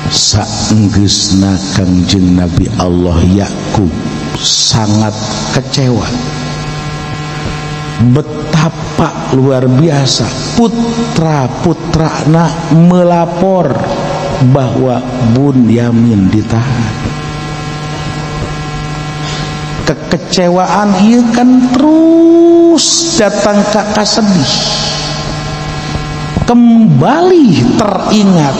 Saenggeusna Kangjeng Nabi Allah Yakub sangat kecewa. Betapa luar biasa putra-putrana melapor bahwa Bunyamin ditahan. Kekecewaan ieu kan terus datang ka kasedih. Kembali teringat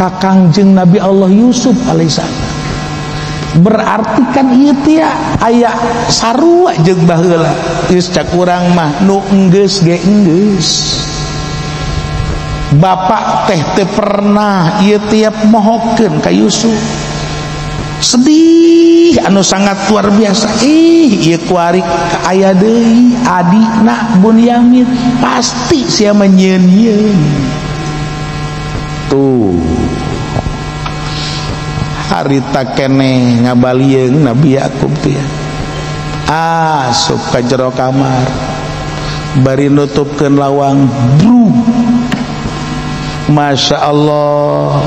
ka Kangjeng Nabi Allah Yusuf alaihissalam. Berarti kan ieu teh aya sarua jeung baheula. Geus cak urang mah nu enggeus ge enggeus. Bapak teh teu pernah ieu tiap mohokeun ka Yusuf. Sedih anu sangat luar biasa. Ih, ieu kuari ka aya deui adina Bunyamin, pasti sia menyeun-yeun. Tuh. Harita keneh ngabalieung Nabi Yakub teh. Asup ka jero kamar. Bari nutupkeun lawang, bruk. Masya Allah,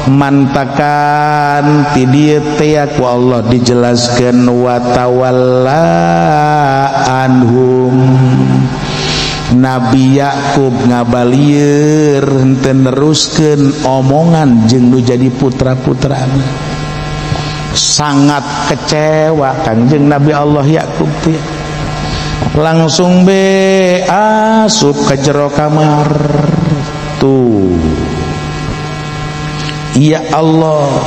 mantakan ti dieu teh ku Allah dijelaskeun wa tawalla anhum. Nabi Yakub ngabalieur henteu neruskeun omongan jeung nu jadi putra-putrana. Sangat kecewa Kangjeng Nabi Allah Yakub teh. Langsung be asup ka jero kamar. Tuh. Ya Allah,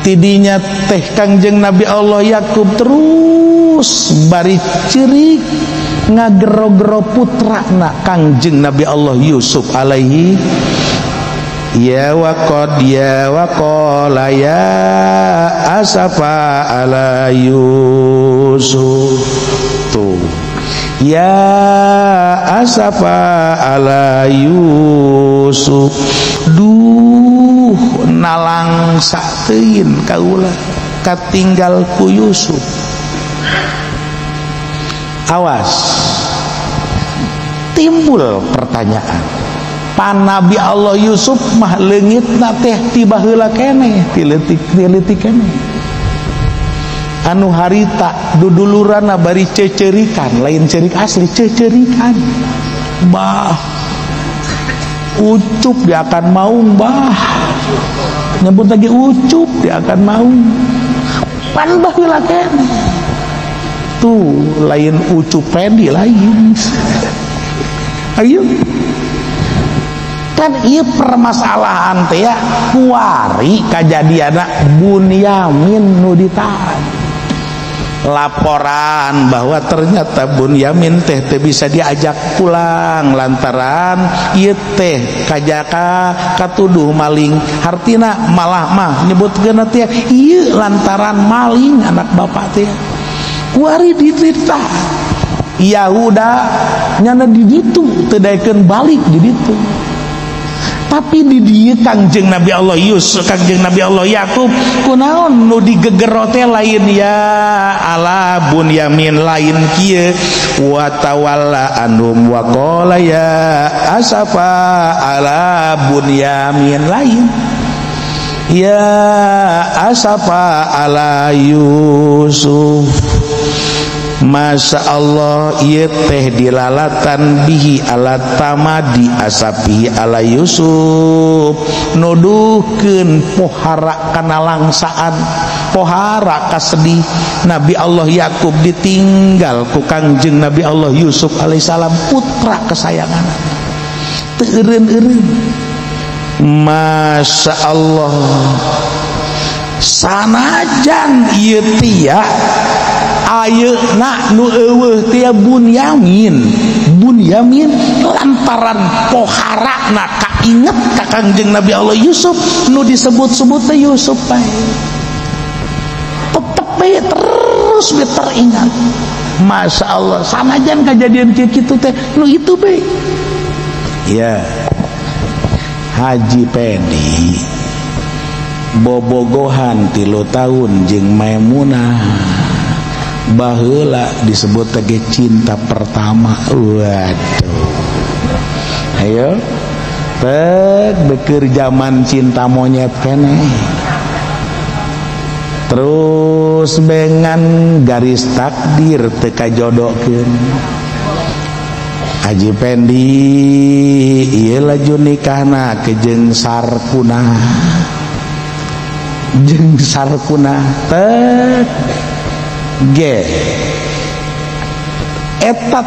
tidinya teh Kangjeng Nabi Allah Yakub terus bari cerik ngagero-gero putrana Kangjeng Nabi Allah Yusuf alaihi. Ya waqad ya waqala ya asafa ala Yusuf. Tuh. Ya asafa ala Yusuf. Duh nalangsa teuing kaula katinggal ku Yusuf. Awas, timbul pertanyaan. Pan Nabi Allah Yusuf mah leungitna teh ti baheula keneh, ti leutik keneh. Anu harita dudulurana bari cecerikan, lain cerik asli, cecerikan. Bah, ucup dia akan maung bah. Nyebut lagi ucup dia akan maung. Pan baheula keneh. Tuh lain ucup pendi lain. Ayo. Kan ieu permasalahan teh ya kuari kajadianna Bunyamin nu ditahan. Laporan bahwa ternyata Bunyamin teh teu bisa diajak pulang lantaran ieu teh kajaka katuduh maling. Hartina malah mah nyebutkeun teh ieu lantaran maling anak bapak teh. Kuari dititah Yahuda nyana di ditu teu daekeun balik di ditu. Tapi di dieu Kangjeng Nabi Allah Yusuf, Kangjeng Nabi Allah Yakub kunaon nu digegero teh lain ya ala Bunyamin lain kieu wa tawalla anhum wa qala ya asafa ala Bunyamin lain ya asafa ala Yusuf. Masya Allah ieu teh dilalatan bihi ala tamadi asapihi ala Yusuf, nuduhkeun pohara kana langsaan, pohara kasedih Nabi Allah Yakub ditinggal ku Kangjeng Nabi Allah Yusuf alaihissalam putra kesayangan. Teu eureun-eureun. Masya Allah, sanajan ieu tia ayeuna nu eueuh teh Bunyamin. Bunyamin lantaran poharana kainget ka Kangjeng Nabi Allah Yusuf nu disebut-sebut teh Yusuf bae. Tetep bae terus bae teringat. Masya Allah, sanajan kejadian kieu kitu teh nu itu bae. Ya. Haji Pedi bobogohan 3 tahun jeung Maimunah. Baheula disebut teh cinta pertama. Waduh. Ayo. Tek bekeur zaman cinta monyet keneh. Terus dengan garis takdir teu kajodokeun. Haji Pendi ieu laju nikahna ke jeung Sarkuna. Jeung Sarkuna tek ge eta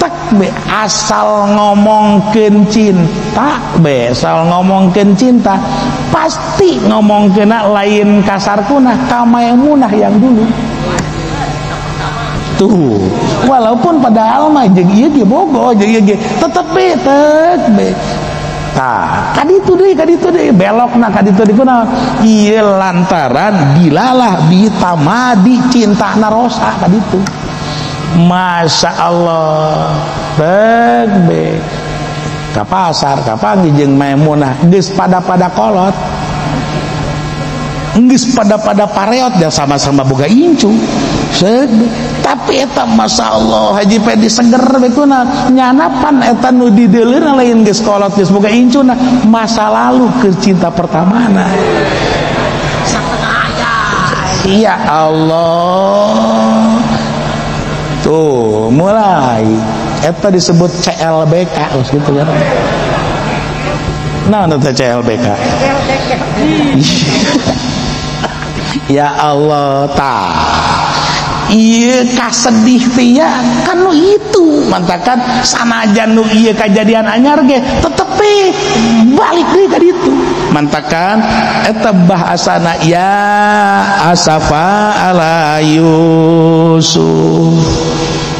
tek be asal ngomongkeun cinta be asal ngomongkeun cinta pasti ngomongkeunna lain ka Sarkuna ka Maimunah yang dulu tuh, walaupun padahal mah jeung ieu ge bogo jeung ieu ge tetep be tek be tah kaditu deui belokna kaditu deui kunaon ieu lantaran dilalah bitamadi cintana rosa kaditu. Masya Allah tek be ka pasar kapanggih jeung Maimunah geus pada-pada kolot geus pada-pada pareot dan sama-sama boga incu. Tapi eta Masya Allah Haji Pendi seger betuna nyanapan eta nu dideuleurna lain geus kolot geus boga incuna masa lalu ke cinta pertamana. Ya Allah tuh mulai eta disebut CLBK gitu kan. Nah eta CLBK. Ya Allah ta ieu kasedih teh ya kan nu itu mantakan sanajan nu ieu kajadian anyar ge tetep balik deui ka ditu mantakan eta bahasana ya asafa ala Yusuf.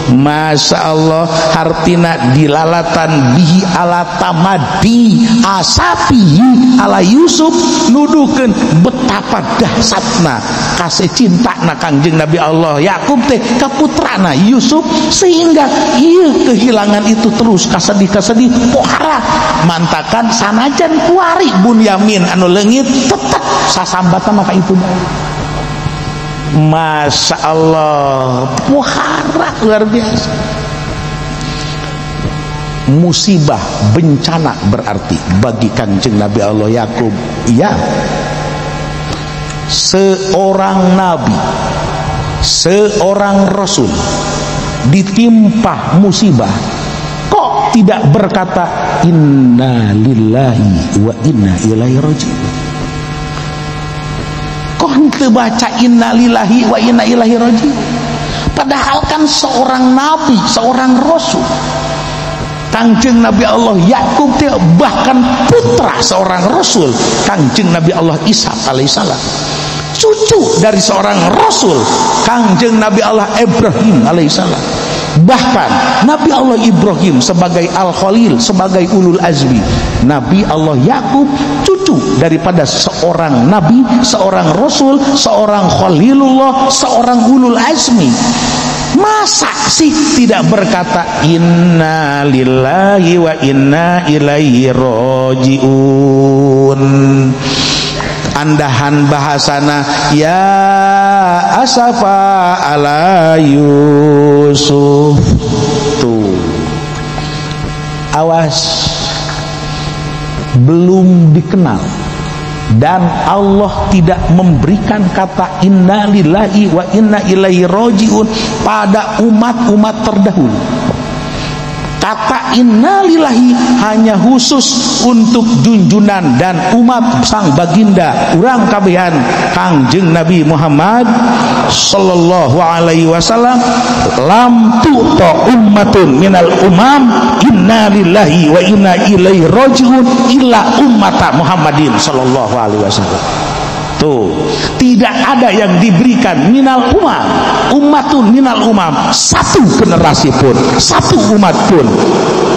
Masya Allah hartina dilalatan bihi ala tamadi asapihi ala Yusuf nuduhkeun betapa dahsyatna kasih cintana Kangjeng Nabi Allah Yakub teh ka putrana Yusuf sehingga ieu kehilangan itu terus kasedih-kasedih pohara mantakan sanajan kuari Bunyamin anu leungit tetep sasambatan maka itu. Masya Allah pohara luar biasa. Musibah bencana berarti bagi Kangjeng Nabi Allah Yakub ya seorang nabi seorang rasul ditimpa musibah kok tidak berkata inna lillahi wa inna ilaihi raji'un. Kok henteu baca inna lillahi wa inna ilaihi raji'un padahal kan seorang nabi seorang rasul Kangjeng Nabi Allah Yakub teh bahkan putra seorang rasul Kangjeng Nabi Allah Ishak alaihissalam, cucu dari seorang rasul Kangjeng Nabi Allah Ibrahim alaihissalam, bahkan Nabi Allah Ibrahim sebagai Al-Khalil, sebagai Ulul Azmi. Nabi Allah Yakub cucu daripada seorang nabi, seorang rasul, seorang Khalilullah, seorang Ulul Azmi. Masa sih tidak berkata inna lillahi wa inna ilaihi rojiun? Andahan bahasana ya asafa ala Yusuf. Tuh awas, belum dikenal dan Allah tidak memberikan kata inna lillahi wa inna ilaihi rojiun pada umat-umat terdahulu. Kata inna lillahi hanya khusus untuk junjunan dan umat sang baginda urang kabehan Kangjeng Nabi Muhammad sallallahu alaihi wasallam. Lam tu'ta ummatun minal umam inna lillahi wa inna ilaihi rajiun illa ummata Muhammadin sallallahu alaihi wasallam. Tuh, tidak ada yang diberikan minal umam, ummatun minal umam, satu generasi pun, satu umat pun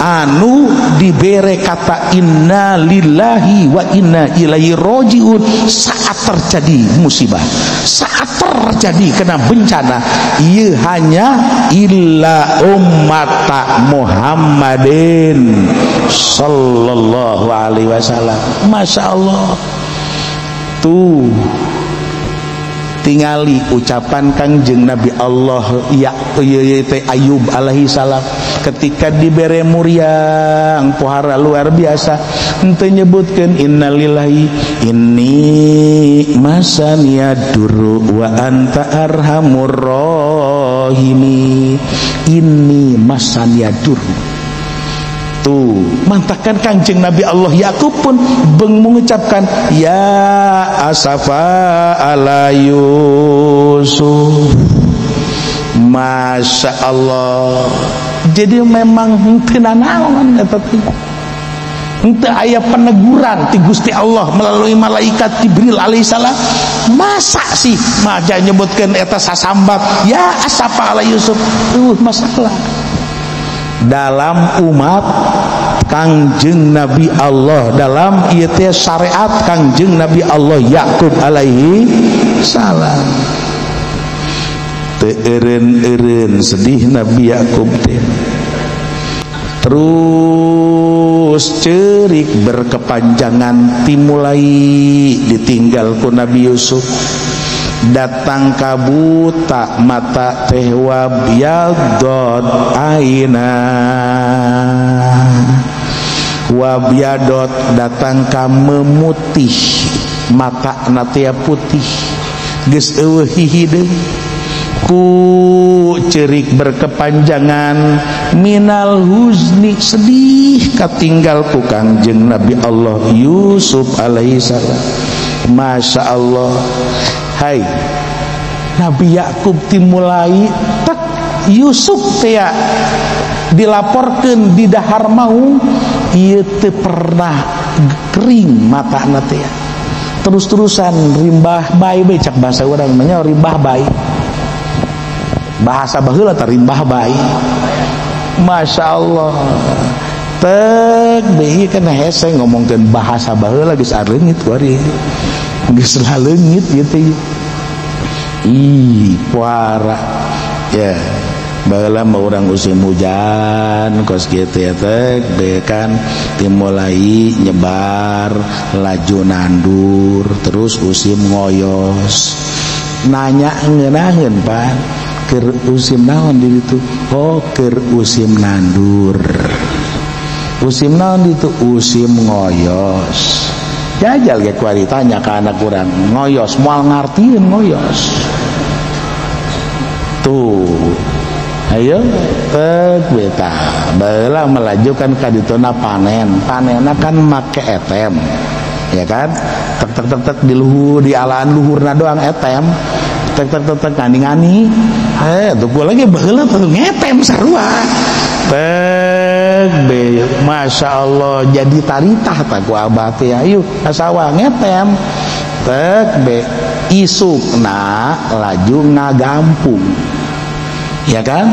anu dibere kata inna lillahi wa inna ilaihi rojiun saat terjadi musibah, saat terjadi kena bencana, ia hanya illa ummata Muhammadin sallallahu alaihi wasallam. Masya Allah. Tuh tingali ucapan Kangjeng Nabi Allah ya Ayub alaihi salam ketika dibere muriang pohara luar biasa, Henteu nyebutkeun innalillahi inni masaniya durru wa anta arhamur rahimin. Inni masaniya durru. Tuh, mantakan Kangjeng Nabi Allah Yakub pun beng mengucapkan ya asafa ala Yusuf. Masya Allah. Jadi memang henteu nanaon eta teh. Henteu aya peneguran ti Gusti Allah melalui malaikat Jibril alaihissalam. Masa sih maja nyebutkeun eta sasambat ya asafa ala Yusuf. Masalah. Dalam umat Kangjeng Nabi Allah, dalam ieu teh syariat Kangjeng Nabi Allah Yakub alaihi salam. Teu eureun-eureun sedih Nabi Yakub teh. Terus cerik berkepanjangan timulai ditinggal ku Nabi Yusuf. Datang kabuta mata teh wabyadot aina. Wabyadot datang ka memutih mata natia putih geus eueuh hihideung ku cerik berkepanjangan minal huzni sedih katinggal ku Kangjeng Nabi Allah Yusuf alaihi salam. Masya Allah. Hai Nabi Yakub timulai tak Yusuf teh dilaporkeun di dahar mau ieu teu pernah kering matana teh. Terus-terusan rimbah bae bae cak bahasa urang mah nya rimbah bae. Bahasa baheula teh rimbah bae. Masya Allah. Tek deui kana hese ngomongkeun bahasa baheula geus aleungit kuari. Geus laleungit gitu. Ih, puara. Ya, baheula mah urang musim hujan kos kitu ya teh bekan dimulai nyebar laju nandur terus musim ngoyos. Nanya ngeunaheun pan keur musim naon di ditu? Oh, keur musim nandur. Musim naon ditu? Musim ngoyos. Jajal ge kuari tanya ka anak urang, ngoyos moal ngartieun ngoyos. Tuh. Ayo tek beta. Baheula melajukan ka dituna panen. Panenna kan make etem. Ya kan? Tek tek tek tek di luhur di alaan luhurna doang etem. Tek tek tek tek ngani-ngani. Tuh gua lagi baheula tuh ngetem sarua. Tek be, Masya Allah jadi taritah tak ku abah teh ayo ka sawah ngetem. Tek be isukna laju ngagampung. Ya kan?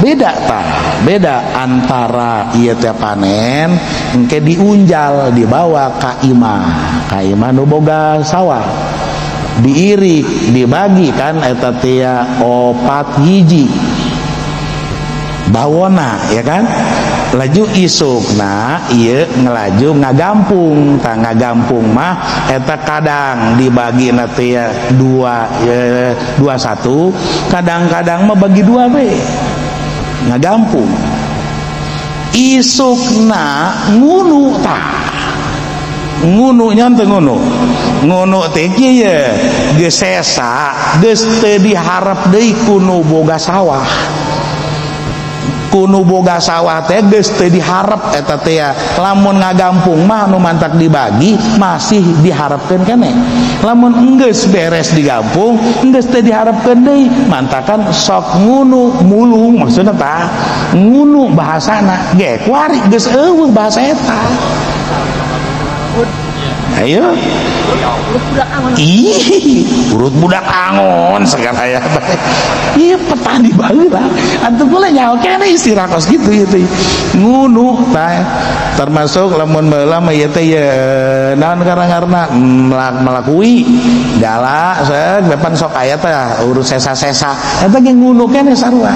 Beda tah, beda antara ieu teh panen engke diunjal dibawa ka imah, ka imah nu boga sawah. Diirik, dibagi kan eta teh 4 hiji. Bawona ya kan? Laju isukna ieu ngelaju ngagampung, tah ngagampung mah eta kadang dibagi na teh 2 2 1, kadang-kadang mah bagi 2 we. Ngagampung. Isukna ngunu tah. Ngunu nya teu ngunu. Ngunu teh kieu ye, geus sesa, geus teu diharap deui ku nu boga sawah. Kunu boga sawah teh geus teu diharap eta teh lamun ngagampung mah nu mantak dibagi masih diharapkeun keneh. Lamun enggeus beres digampung enggeus teu diharapkeun deui mantakan sok ngunu mulung maksudna tah ngunu bahasana ge kuari geus eueuh bahasa eta. Ayo Ih, urut budak angon segala ya. Iya petani baheula. Antum kula nyaho keneh istilah kos kitu ieu teh. Ngunu tah termasuk lamun baheula mah ieu teh ye naon karang-karna melakui galak seuk bepan sok aya teh urut sesa-sesa. Eta ge ngunu keneh sarua.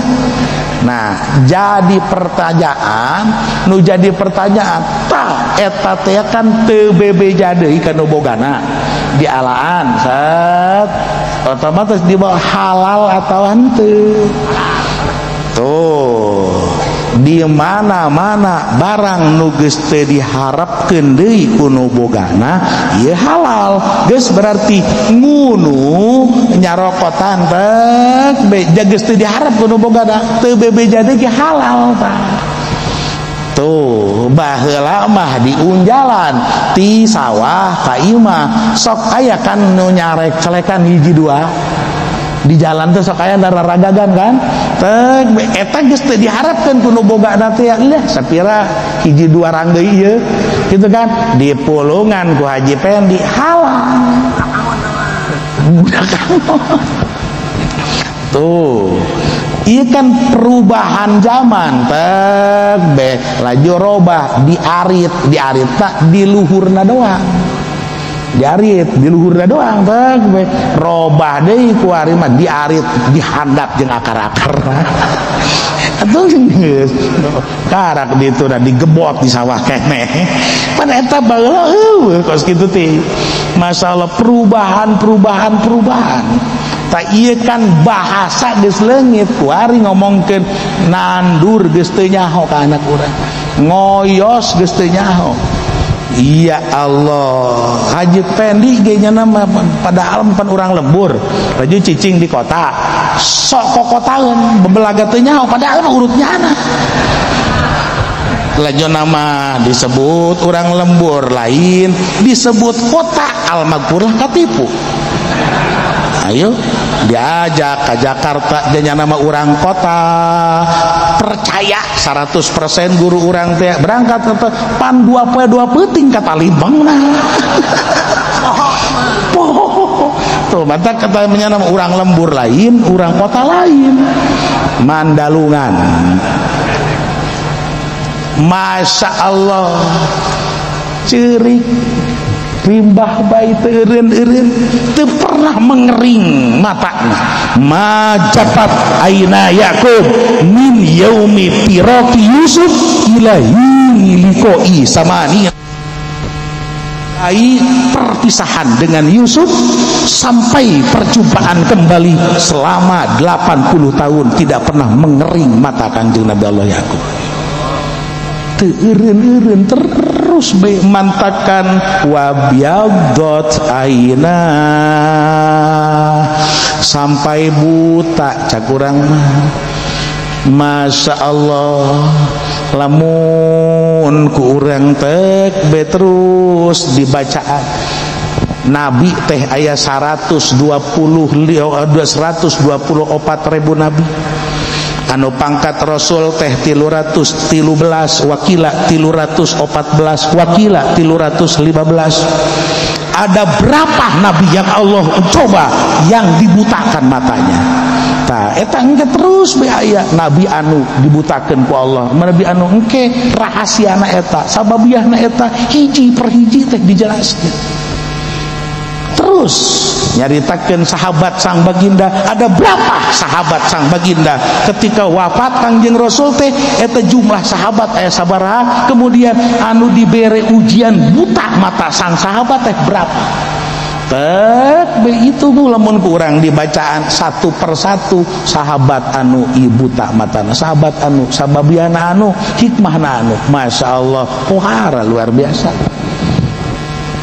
Nah, jadi pertanyaan, nu jadi pertanyaan, tah eta teh kan teu bebeja deui ka nu bogana. Dialaan set otomatis dibawa halal atau henteu. Tuh, Di mana-mana barang nu geus teu diharapkeun deui ku nu bogana ieu halal. Geus berarti ngunu nyarokotan teh geus teu diharap ku nu bogana teu bebeja deui halal tah. Tuh baheula mah diunjalan ti sawah ka imah sok aya kan nu nyarek celekan hiji dua di jalan tuh sok aya dararagagan kan teh eta geus teu diharapkeun ku nu bogana teh lah sapira hiji dua ranggeui ieu kitu kan di pulungan ku Haji Pendi halal. Tuh ieu kan perubahan zaman teh be laju robah diarit diarit tak di luhurna doang diarit di luhurna doang teh be robah deui ku ari mah diarit dihandap jeung akar-akarna atuh geus karak ditu da digebot di sawah keneh pan eta baheula eueuh kos kitu teh. Masalah perubahan perubahan perubahan tak iya kan bahasa geus leungit kuari ngomongkeun nandur geus teu nyaho ka anak urang ngoyos geus teu nyaho. Ya Allah, Haji Pendi ge nya mah padahal pan urang lembur laju cicing di kota sok kokotaeun bebelaga teu nyaho padahal mah urut nyana. Laju nama disebut urang lembur lain disebut kota Al-Magfurah katipu. Ayo diajak ke Jakarta janya nama urang kota percaya 100% guru urang teh berangkat ke pan 2 poe 2 peuting ka Talibang nah. Tuh mantap kata nama urang lembur lain urang kota lain Mandalungan. Masya Allah ceurik rimbah bae teu eureun-eureun teu pernah mengering matana. Majapat aina Yaqub min yaumi firaqi Yusuf ila liqa'i samani. Ai perpisahan dengan Yusuf sampai perjumpaan kembali selama 80 tahun tidak pernah mengering mata Kanjeng Nabi Allah Yaqub. Teu eureun-eureun terus bae mantakan wabyadot aina sampai buta cak urang mah. Masya Allah lamun ku urang tek be terus dibacaan nabi teh aya 124 ribu nabi anu pangkat rasul teh 313 wakila 314 wakila 315. Ada berapa nabi yang Allah coba yang dibutakan matanya? Tah eta engke terus be aya nabi anu dibutakeun ku Allah, nabi anu engke rahasiana eta sababiahna eta hiji per hiji teh dijelaskeun. Terus nyaritakeun sahabat sang baginda, ada berapa sahabat sang baginda ketika wafat Kangjeng Rasul teh eta jumlah sahabat aya sabaraha, kemudian anu dibere ujian buta mata sang sahabat teh berapa. Tek itu lamun kurang dibacaan satu persatu sahabat anu ibu tak matana, sahabat anu sababiana anu hikmahna anu, Masya Allah pohara luar biasa.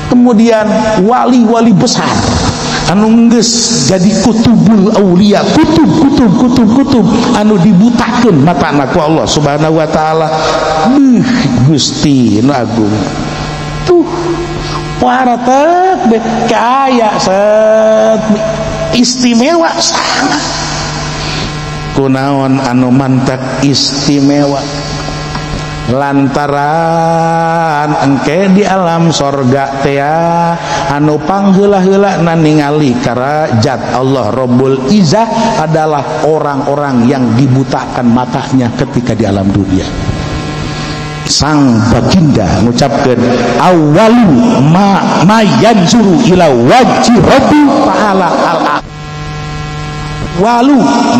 Kemudian wali-wali besar anu geus jadi kutubul aulia, kutub kutub kutub kutub anu dibutakeun matana ku Allah Subhanahu wa taala. Beuh Gusti nu agung tuh pohara tek kaya set istimewa sangat. Kunaon anu mantak istimewa lantaran engke di alam sorga tea anu pangheula-heula na ningali karajat Allah Rabbul Izzah adalah orang-orang yang dibutakan matanya ketika di alam dunia. Sang baginda ngucapkeun awalu ma yanzuru ila wajhi rabbi ta'ala al walu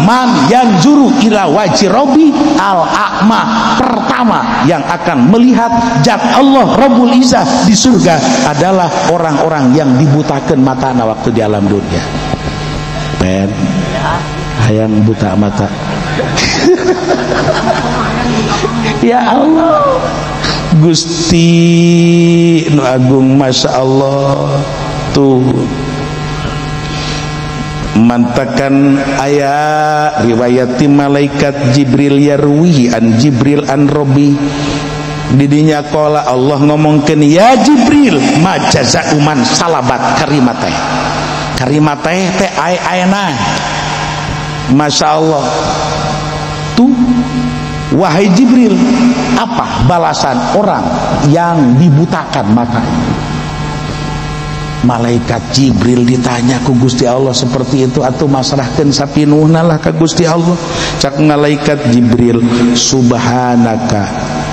man yanzuru ila wajhi rabbi al a'ma, pertama yang akan melihat zat Allah Rabbul Izzah di surga adalah orang-orang yang dibutakan matana waktu di alam dunia. Pen hayang buta mata. Ya Allah Gusti nu agung, Masya Allah. Tuh mantakan aya riwayat malaikat Jibril yarwihi an Jibril an Robi didinya qala Allah ngomongkeun ya Jibril ma jaza'u man salabat karimateh karimateh teh aena. Masya Allah. Tuh wahai Jibril, apa balasan orang yang dibutakan matanya? Malaikat Jibril ditanya ku Gusti Allah seperti itu atau masrahkeun sapinuhna lah ka Gusti Allah. Cak malaikat Jibril, subhanaka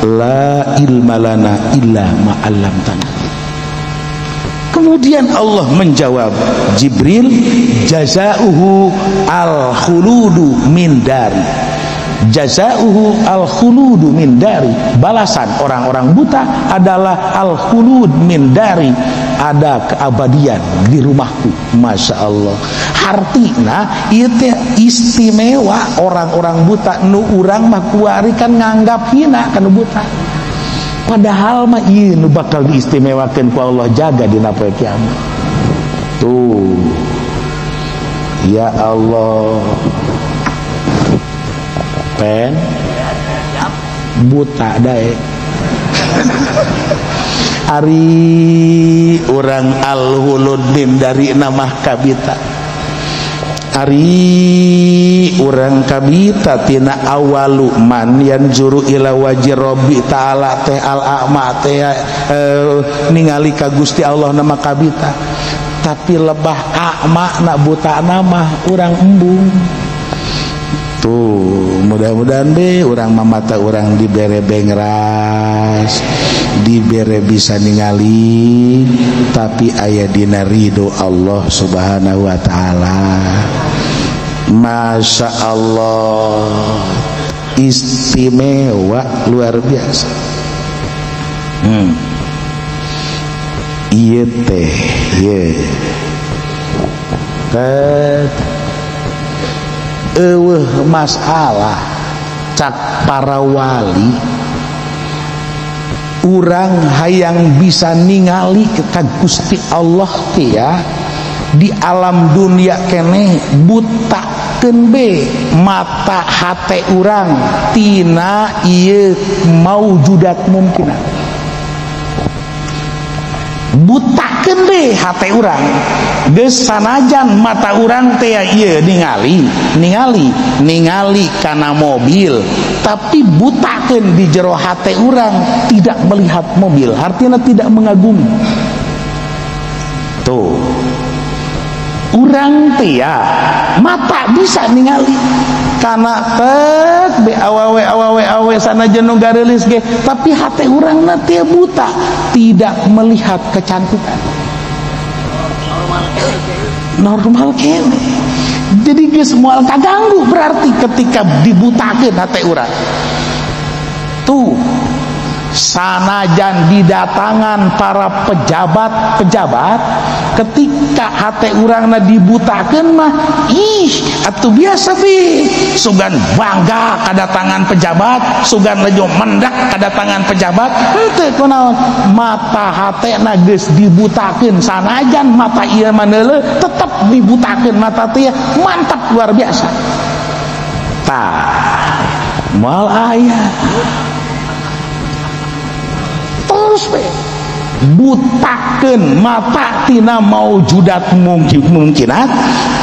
la ilma lana illa ma 'allamtana. Kemudian Allah menjawab Jibril, jazauhu al khuludu min dari. Jazauhu al khuludu min dari. Balasan orang-orang buta adalah al khulud min dari, ada keabadian di rumahku. Masya Allah. Artina ieu teh istimewa orang-orang buta nu urang mah kuari kan nganggap hina kanu buta. Padahal mah ieu nu bakal diistimewakeun ku Allah jaga dina poe kiamat. Tuh. Ya Allah. Pen buta dae. Ari urang al-hulud dari nama kabita. Ari urang kabita tina awalu man yanzuru ila wajhi rabbi ta'ala teh al-a'ma teh ningali ka Gusti Allah nama kabita. Tapi lebah a'ma na buta nama urang embung. Tuh, mudah-mudahan be urang mamata urang dibere bengras, dibere bisa ningali, tapi aya dina ridho Allah Subhanahu wa taala. Masya Allah, istimewa luar biasa. Ieu teh, ye. Eueuh masalah cak para wali urang hayang bisa ningali ka Gusti Allah teh ya di alam dunia keneh butakeun be mata hate urang tina ieu maujudat mungkinat. Butakeun be hate urang geus sanajan mata urang teh ieu ningali ningali ningali kana mobil, tapi butakeun di jero hate urang tidak melihat mobil, artinya tidak mengagumi. Tuh urang teh ya mata bisa ningali kana tek be awawe awawe awe sanajan nu gareulis ge, tapi hate urangna teh buta, tidak melihat kecantikan. Normal kene. Jadi geus moal kaganggu berarti ketika dibutakeun hate urang. Tuh sanajan didatangan para pejabat-pejabat, ketika hate urangna dibutakeun mah ih atuh biasa bi sugan bangga kadatangan pejabat, sugan lejo mendak kadatangan pejabat, henteu kunaon mata hatena geus dibutakeun, sanajan mata ieu mah neuleuh tetep dibutakeun mata teh, mantap luar biasa. Tah moal aya terus be butakeun mata tina maujudat mungkinat,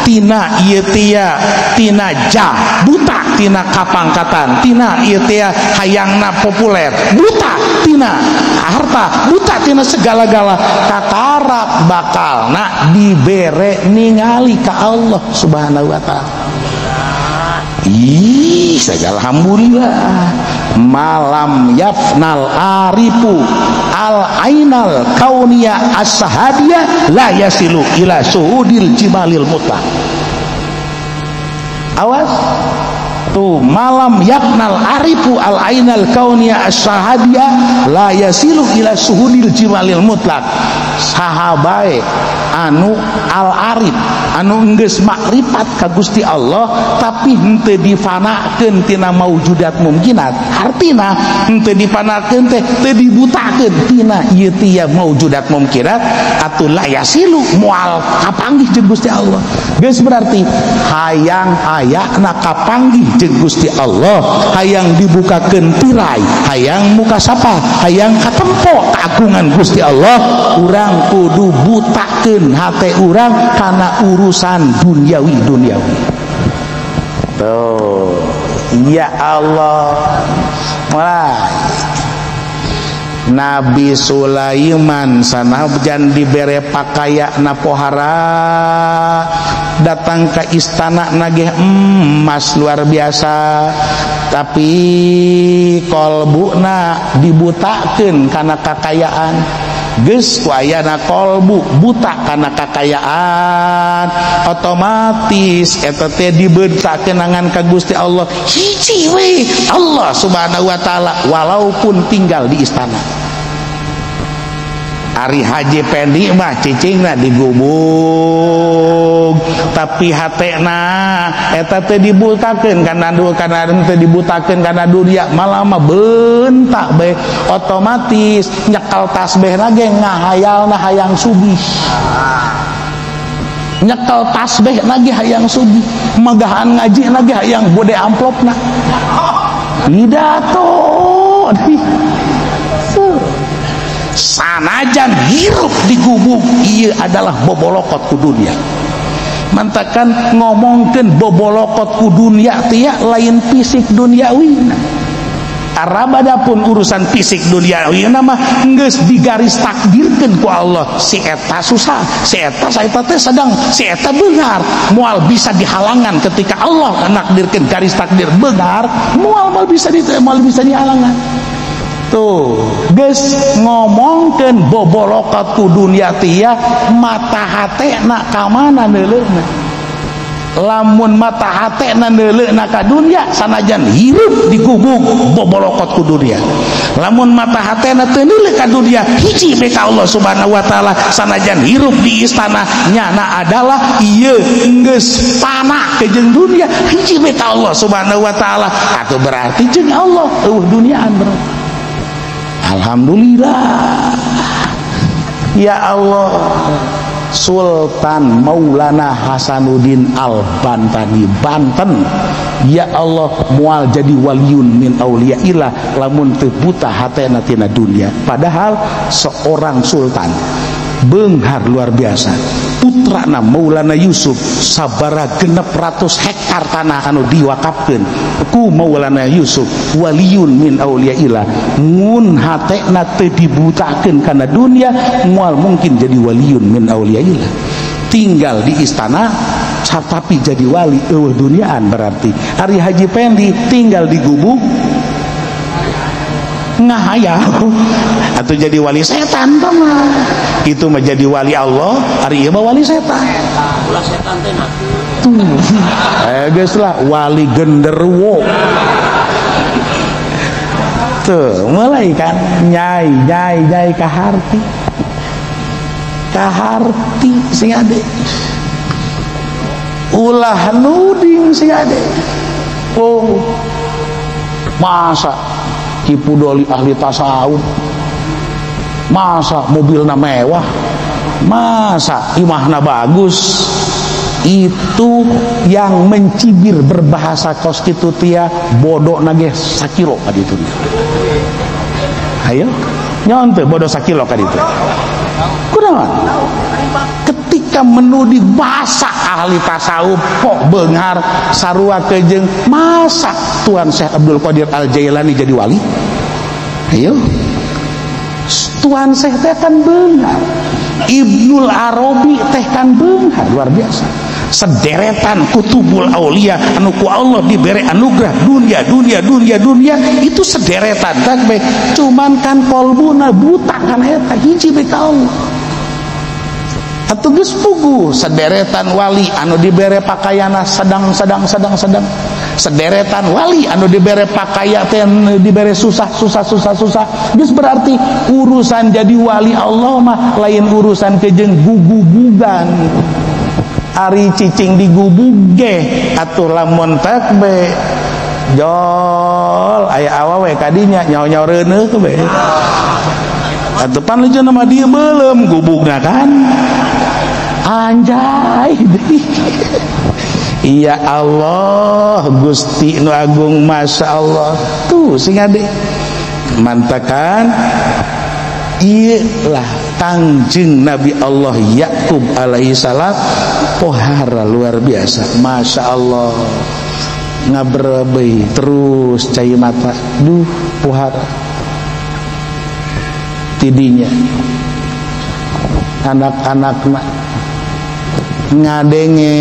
tina ieu tia tina jah buta tina kapangkatan, tina ieu tia hayangna populer, buta tina harta, buta tina segala-gala, kakarak bakalna dibere ningali ka Allah Subhanahu wa taala. Ih, alhamdulillah. Malam yafnal arifu al ainal kaunia as-sahabiyah la yasilu ila suhudil jimalil mutlaq. Awas tuh, malam yafnal arifu al ainal kaunia as-sahabiyah la yasilu ila suhudil jimalil mutlaq. saha bae anu al-arif anu enggeus makrifat ka Gusti Allah tapi henteu difanakeun tina maujudat mungkinat. Artina henteu difanakeun teh teu dibutakeun tina ieu tia maujudat mungkinat atuh la yasilu moal kapanggih jeung Gusti Allah. Geus berarti hayang ayana kapanggih jeung Gusti Allah, hayang dibukakeun tirai, hayang muka sapa, hayang katempo keagungan Gusti Allah, urang kudu butakeun hate urang kana urusan duniawi duniawi. Tuh, ya Allah. Mulai Nabi Sulaiman sanajan dibere pakayana pohara datang ke istana nagih emas luar biasa, tapi kolbuna dibutakeun kana kakayaan. Geus ku ayana kolbu buta kana kakayaan, otomatis eta teh dibetakeun angan ka Gusti Allah hiji we Allah Subhanahu wa taala walaupun tinggal di istana. Ari Haji Pendi mah cicingna digubug, tapi hatena eta teh dibutakeun kana teh dibutakeun kana dunia, malah mah bentak bae otomatis nyekal tasbih ge ngahayalna hayang sugih. Nyekel tasbih lagi hayang sugih, magahan ngaji lagi hayang bode amplopna. Pidato. Sanajan hirup di gubuk ieu adalah bobolokot ku dunia. Mantakan ngomongkeun bobolokot ku dunia teh lain fisik duniawi. Arabada pun urusan fisik duniawi mah geus digaris takdirkeun ku Allah, si eta susah, si eta saeta teh sedang, si eta beunghar, moal bisa dihalangan ketika Allah nakdirkeun garis takdir beunghar, moal bisa moal bisa dihalangan. Tuh, geus ngomongkeun bobolokot ku dunia tia mata hatena ka mana neuleuna. Lamun mata hatena neuleuna ka dunia sanajan hirup di gubuk bobolokot ku dunia. Lamun mata hatena teu neuleuh ka dunia hiji be ka Allah Subhanahu wa taala sanajan hirup di istana nyana adalah ieu geus panah ke jeung dunia hiji be ka Allah Subhanahu wa taala. Atuh berarti jeung Allah eueuh duniaan berarti. Alhamdulillah. Ya Allah, Sultan Maulana Hasanuddin Al-Bantani Banten, ya Allah mual jadi waliun min auliyaillah lamun teu buta hatena tina dunia. Padahal seorang sultan beunghar luar biasa, putrana Maulana Yusuf sabara 600 hektar tanah anu diwakafkeun ku Maulana Yusuf waliun min auliyaillah. Mun hatena teu dibutakeun kana dunia moal mungkin jadi waliun min auliyaillah. Tinggal di istana tapi jadi wali eueuh duniaan berarti. Ari Haji Pendi tinggal di gubuk ngahayal atau jadi wali setan mah. Itu menjadi wali Allah, ari ieu mah wali setan. Ulah setan teh tuh. Geus lah wali genderuwo. Tuh, mulai kan nyai nyai nyai kaharti. Kaharti sing ade. Ulah nuding sing ade. Oh. Masa Ki Pudoli ahli tasawuf, masa mobilna mewah, masa imahna bagus. Itu yang mencibir berbahasa kos kitu tia bodoh nage sakilo ka ditu. Ayo nyonte bodoh sakilo ka ditu. Kunaon? Ketika menuding masa ahli tasawuf kok beunghar sarua kejeung masa Tuan Syekh Abdul Qadir Al Jailani jadi wali? Ayo Tuan Syekh teh kan beunghar, Ibnul Arabi teh kan beunghar luar biasa. Sederetan kutubul aulia anu ku Allah diberi anugerah dunia dunia dunia dunia itu sederetan tak bae, cuman kan kolbuna buta kan eta hiji bae ka Allah. Atuh geus puguh sederetan wali anu dibere pakaiana sedang sedang sedang sedang, Sederetan wali anu dibere pakaya teh dibere susah susah susah susah. Geus berarti urusan jadi wali Allah mah lain urusan kejeng gugubugan. Ari cicing digubug ge atuh lamun takbe jol aya awewe kadinya nyaho-nyaho reuneuh be. Atuh pan lejeuna mah dieu beuleum gubugna kan. Anjay. Ya Allah Gusti nu Agung, Masya Allah. Tuh sing ade mantakan ieu lah Kangjeng Nabi Allah Yakub alaihi salam pohara luar biasa, Masya Allah. Ngabrebei terus cai mata, duh pohara tidinya anak-anakna ngadenge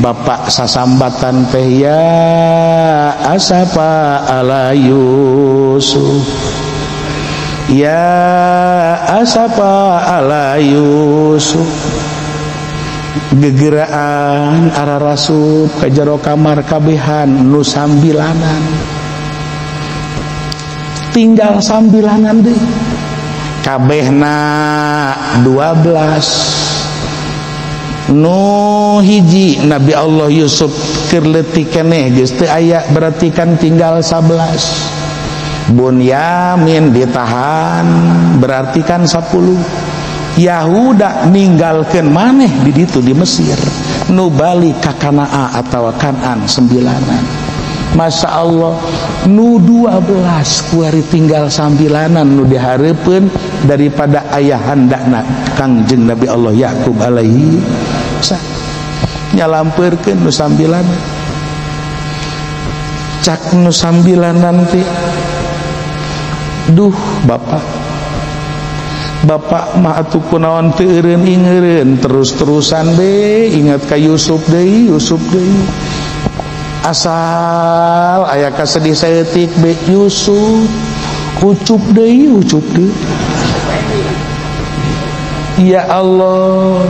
bapak sasambatan teh ya asapa ala Yusuf, ya asapa ala Yusuf. Gegeraan arah rasup ka jero kamar kabehan nu sambilanan, tinggal sambilanan deui kabehna 12. Nu hiji Nabi Allah Yusuf keur leutik keneh geus teu aya, berarti kan tinggal 11. Bunyamin ditahan berarti kan 10. Yahuda ninggalkeun maneh di ditu di Mesir, nu balik ka Kanaa atawa Kanaan 9. Masya Allah, nu 12 kuari tinggal sambilanan nu dihareupeun daripada ayahandana Kangjeng Nabi Allah Yakub alaihi salam. Nyalampeurkeun nu sambilanan. Cak nu sambilanan teh, duh bapak, bapak mah atuh kunaon teu eureun ingeureun terus-terusan be ingat ka Yusuf deui, Yusuf deui. Asal aya kasedih saeutik be Yusuf, ucup deui, ucup deui. Ya Allah,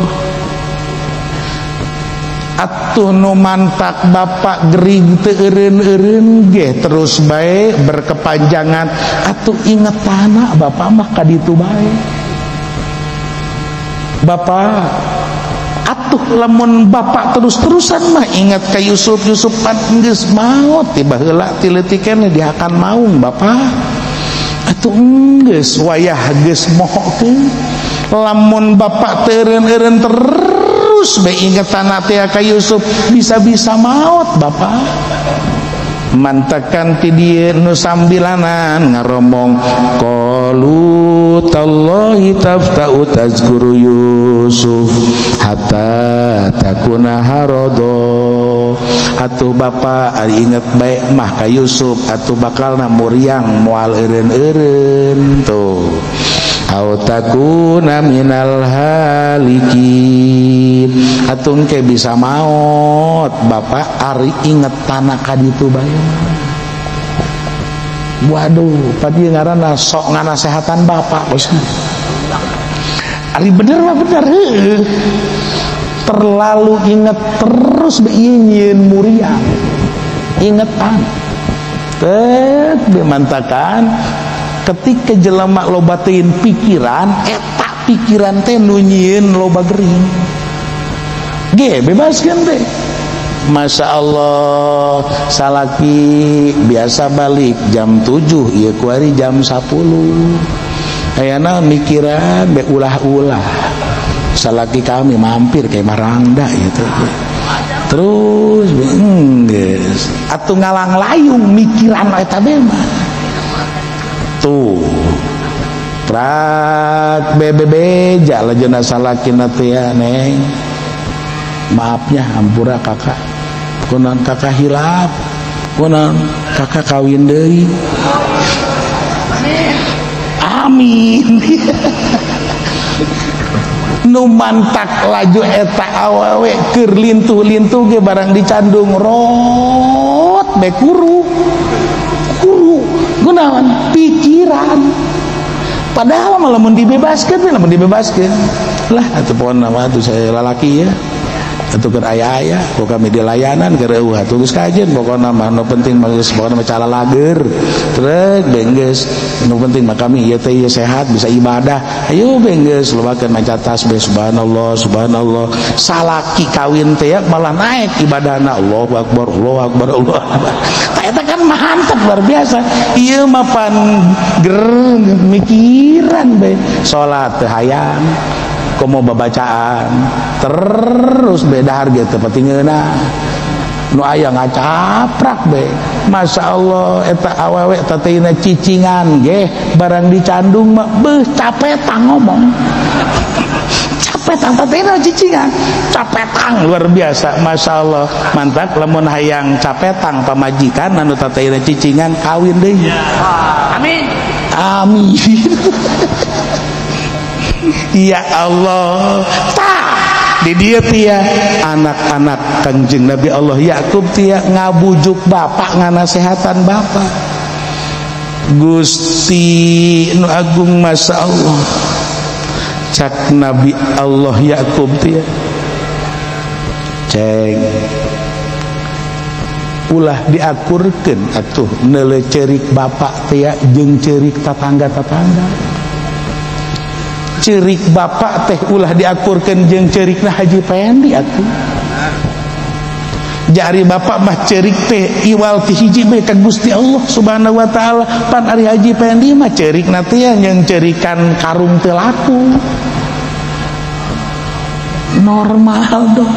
atuh nu mantak bapak gering teu eureun-eureun ge terus bae berkepanjangan. Atuh inget tanah bapak mah ka ditu bae. Bapak atuh lamun bapak terus-terusan mah ingat ka Yusuf, Yusuf pan geus maot tiba heula ti leutik keneh dihakan maung bapak. Atuh geus wayah geus mohokeun. Lamun bapak teu eureun-eureun terus be inget tanah teh ka Yusuf, bisa-bisa maot bapak. Mantakan ti dieu nu sambilanan ngaromong qalu tallahi tafta'u tazkuru Yusuf hatta takuna harado. Atuh bapak ari inget bae mah ka Yusuf atuh bakalna muriang moal eureun-eureun tuh. Au takuna minal halikin. Atuh engke bisa maot bapak ari inget tanah ka ditu bae. Waduh, padi ngaranna sok nganasehatan bapak bos. Ari bener mah bener heueuh. Terlalu inget terus beingin muriang. Ingetan. Tet dimantakan ketika jelema loba teuing pikiran, eta pikiran teh nu nyieun loba gering. Ge bebaskeun teh. Masya Allah, salaki biasa balik jam 7, ieu kuari jam 10. Ayana mikiran be ulah-ulah. Salaki kami mampir kayak marangda gitu. Terus geus atuh ngalang layung mikiran eta be mah. Tuh prak bebebeja lajena salakina teh ya, neng. Maafnya hampura kakak, kunaon kakak hilap, kunaon kakak kawin deui. Amin. Nu mantak laju eta awewe keur lintuh-lintuh ge barang dicandung rot be kuru. Kuru gunawan pikiran. Padahal mah lamun dibebaskeun, lamun dibebaskeun lah atuh pokona mah atuh saya lalaki ya. Atuh keur aya-aya ku kami di layanan keur eueuh atuh geus kajen pokona mah nu penting mah geus pokona mah calalager trek benggeus nu penting mah kami ieu teh ieu sehat bisa ibadah ayo benggeus lobakeun maca tasbih subhanallah subhanallah salaki kawin teh malah naik ibadahna Allahu akbar Allahu akbar Allahu akbar tah eta kan mantap luar biasa ieu mah pan ger mikiran be salat teu hayang komo babacaan terus beda harga teu penting ngeunah nu aya ngacaprak be Masya Allah eta awewe tateuina cicingan geh barang dicandung mah beuh capetang ngomong capetang tateuina cicingan capetang luar biasa Masya Allah mantap lamun hayang capetang pamajikan anu tateuina cicingan kawin deui amin amin. Ya Allah tah di dieu tia anak-anak Kangjeng Nabi Allah Yakub tia ngabujuk bapak nganasehatan bapak Gusti nu agung Masya Allah cak Nabi Allah Yakub tia ceng ulah diakurkeun atuh neuleu ceurik bapak tia jeung ceurik tatangga-tatangga cerik bapak teh ulah diakurkeun jeung cerikna Haji Pendi atuh jari bapak mah cerik teh iwal ti hiji bae ka Gusti Allah Subhanahu wa taala pan ari Haji Pendi mah cerikna teh jeung cerikan karung teu laku normal dong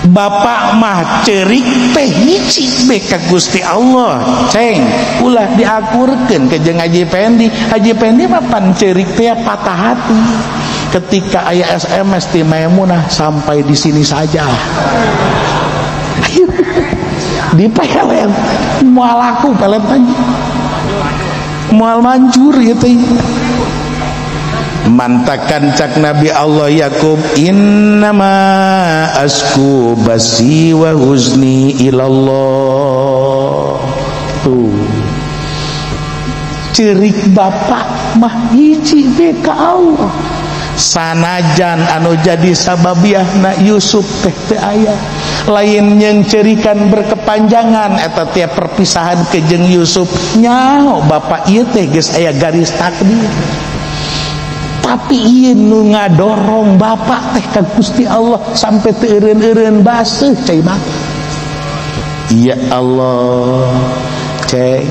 bapak mah cerik teh hiji bae ka Gusti Allah ceng ulah diakurkeun ke jeung Haji Pendi Haji Pendi mah pan cerik teh patah hati ketika aya SMS ti Maimunah sampai di sini saja di pelet moal laku pelet aja moal manjur ieu teh mantakan cak Nabi Allah Yakub innama asku basi wa huzni ilallah tuh cerik bapak mah hiji be ka Allah sanajan anu jadi sababiahna Yusuf teh teu aya lain yang cerikan berkepanjangan eta tiap perpisahan ke jeung Yusuf nyaho bapak ieu teh geus aya garis takdir tapi ieu nu ngadorong bapak teh ka Gusti Allah sampai teu eureun-eureun baseuh cai bapak ya Allah ceng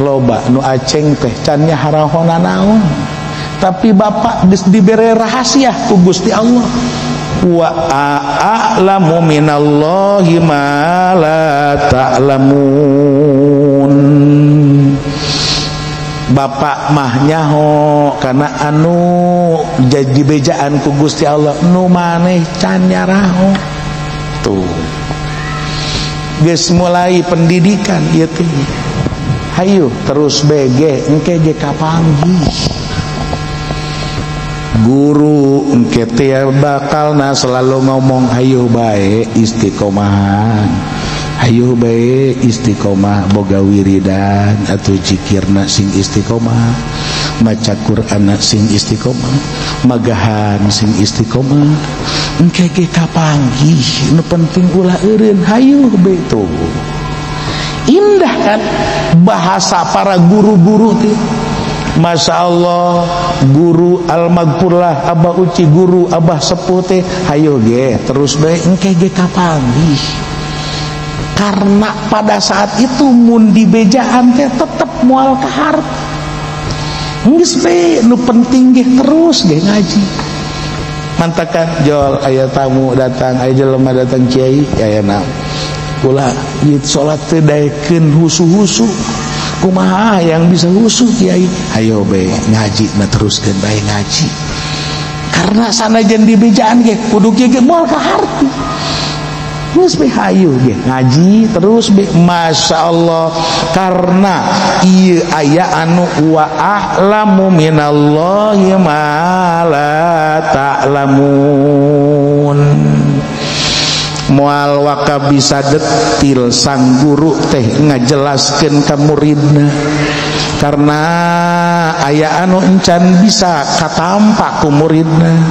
loba nu aceng teh can nyaharahonan naon tapi bapak geus dibere rahasia ku Gusti Allah wa a'lamu minallahi ma la ta'lamun bapak mah nyaho karena anu jadi bejaan ku Gusti Allah nu maneh can nyaraho tuh geus mulai pendidikan ieu teh hayu terus bege engke ge kapanggih guru engke teh bakalna selalu ngomong hayu bae istiqomahan hayu bae istiqomah boga wiridan atau zikirna sing istiqomah maca Qur'anna sing istiqomah magahan sing istiqomah engke ge kapanggih nu penting ulah eureun hayu bae tuh indah kan bahasa para guru-guru teh Masya Allah guru al-magfurlah abah uci guru abah sepuh teh hayu ge terus bae engke ge kapanggih karena pada saat itu mun dibejaan teh tetep moal kaharep geus bae nu penting ge terus ge ngaji mantakan jol aya tamu datang aya jelema datang kiai aya naon ulah ieu salat teh daekeun husu-husu kumaha yang bisa husu kiai hayo bae ngaji na teruskeun bae ngaji karena sanajan dibejaan ge kudu kieu ge moal kaharti geus bae hayu ge ngaji terus bae Masya Allah karena ieu aya anu wa a'lamu minallahi ma la ta'lamun. Moal waka bisa detil sang guru teh ngajelaskeun ka muridna karena aya anu encan bisa katampa ku muridna.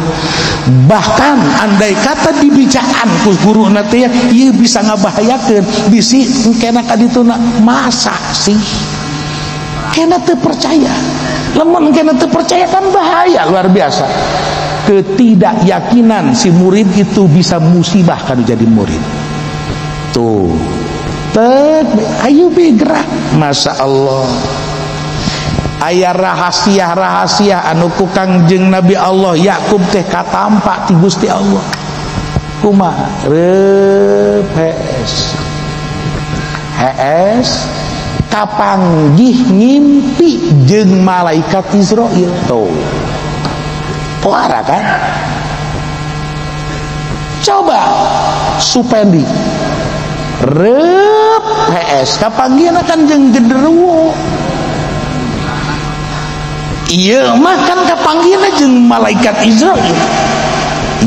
Bahkan andai kata dibijaan ku guruna teh ieu bisa ngabahayakeun bisi engkena ka dituna masa sih kena teu percaya. Lamun kena teu percaya kan bahaya luar biasa. Ketidakyakinan si murid itu bisa musibah kalau jadi murid. Tuh tek ayo be gerak. Masya Allah aya rahasia-rahasia anu ku Kangjeng Nabi Allah Yakub teh katampa ti Gusti Allah. Kumaha reup hees hees kapanggih ngimpi jeung malaikat Israil. Tuh pohara kan. Coba Supendi reup hees kapanggihna kan jeung genderuwo. Iya mah kan kapanggihna jeung malaikat Israil.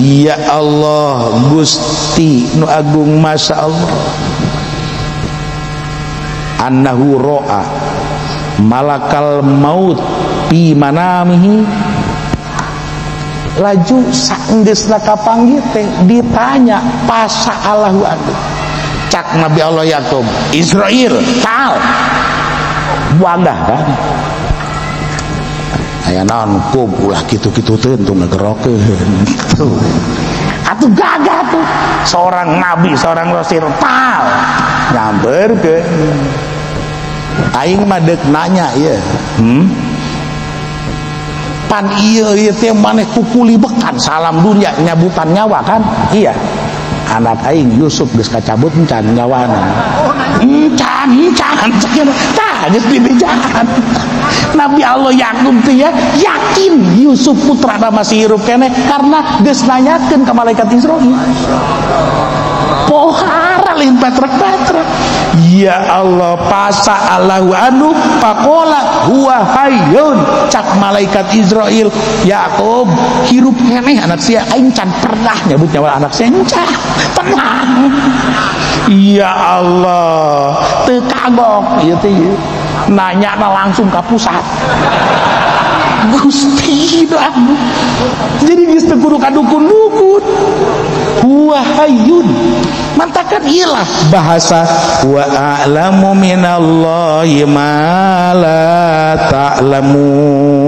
Ya Allah Gusti nu agung Masya Allah. Annahu ro'a malakal maut pi manamihi. Laju saenggeusna kapanggih teh ditanya pasa'alahu anu. Cak Nabi Allah Yakub, Israil tal wagah kan. Aya naon kub ulah kitu-kitu teh untung ngagerokeun. Tuh. Atuh gagah tuh seorang nabi, seorang rasul tal nyamperkeun. Aing mah deuk nanya ieu. Pan ieu ieu teh maneh kukuli bekan salam dunia nyabutan nyawa kan? Iya. Anak aing Yusuf geus kacabut encan nyawana. Encan encan tah geus dibejaan. Nabi Allah Yakub teh ya yakin Yusuf putrana masih hirup keneh karena geus nanyakeun ka malaikat Israil. Pohara lain patrek-patrek. Ya Allah pasa Allahu anu pakola huwa hayyun. Cak malaikat Israil Yakub hirup keneh anak sia aing can pernah nyebut nyawa anak sia encan tenang. Ya Allah teu kagok ieu teh nanya langsung ke pusat. Gusti doa. Jadi geus teu kudu ka dukun-dukun. Huwa hayyun. Mantakan ilah bahasa wa a'lamu minallahi ma la ta'lamun.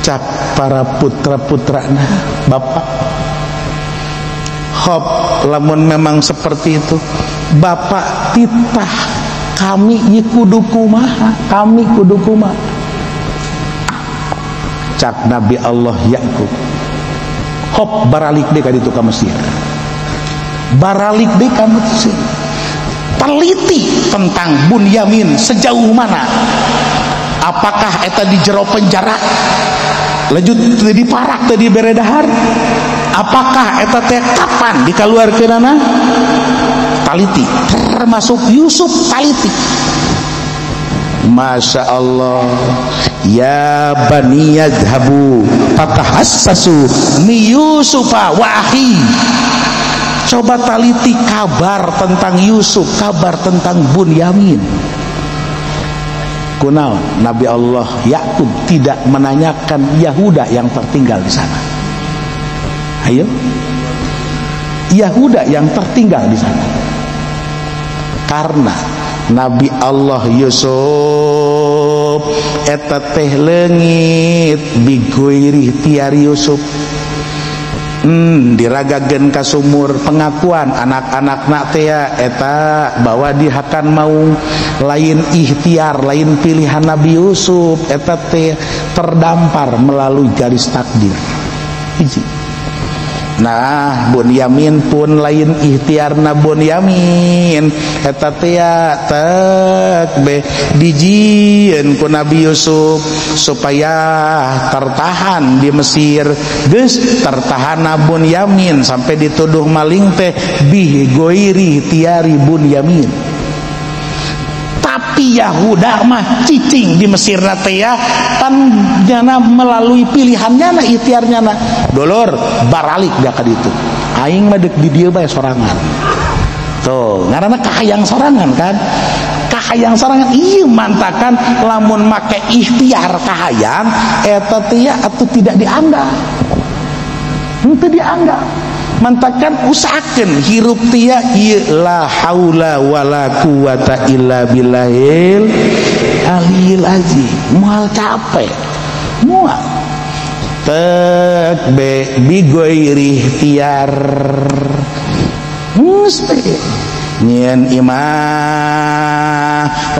Cak para putra-putrana bapak hop lamun memang seperti itu bapak titah kami ieu kudu kumaha, kami kudu kumaha. Cak Nabi Allah Yakub hop baralik deh ka ditu ka Mesir, baralik deh ka Mesir, teliti tentang Bunyamin sejauh mana, apakah eta di jero penjara lanjut teu diparak teu dibere dahar, apakah eta teh kapan dikaluarkeunana, taliti termasuk Yusuf taliti. Masya Allah ya bani yadhabu fatahassasu mi Yusufa wa akhi. Coba taliti kabar tentang Yusuf, kabar tentang Bunyamin. Kunaon Nabi Allah Yakub tidak menanyakan Yahuda yang tertinggal di sana. Ayo, Yahuda yang tertinggal di sana. Karena Nabi Allah Yusuf eta teh leungit bigoirih tiar Yusuf. Diragageun ka sumur pengakuan anak-anak teh eta bahwa dihakan mau lain ikhtiar, lain pilihan Nabi Yusuf eta teh terdampar melalui garis takdir. Hiji. Nah, Bunyamin pun lain ikhtiarna Bunyamin eta teh tek be dijieun ku Nabi Yusuf supaya tertahan di Mesir. Geus tertahan Bunyamin sampai dituduh maling teh bi goiri tiari Bunyamin. Tapi Tapi Yahuda mah cicing di Mesir na teh ya, pan nyana melalui pilihannya na ikhtiarnya na. Dolor baralik dia ka ditu. Aing mah deuk di dieu bae sorangan. Tuh, ngaranna kahayang sorangan kan? Kahayang sorangan ieu mantakan lamun make ikhtiar kahayang eta teh ya atuh tidak dianggap. Henteu dianggap. Mantakan usahakeun hirup tia ieu la haula wala quwata illa billahil aliyil azim. Moal capek. Moal. Tek be bigoiri ikhtiar. Geus nyieun imah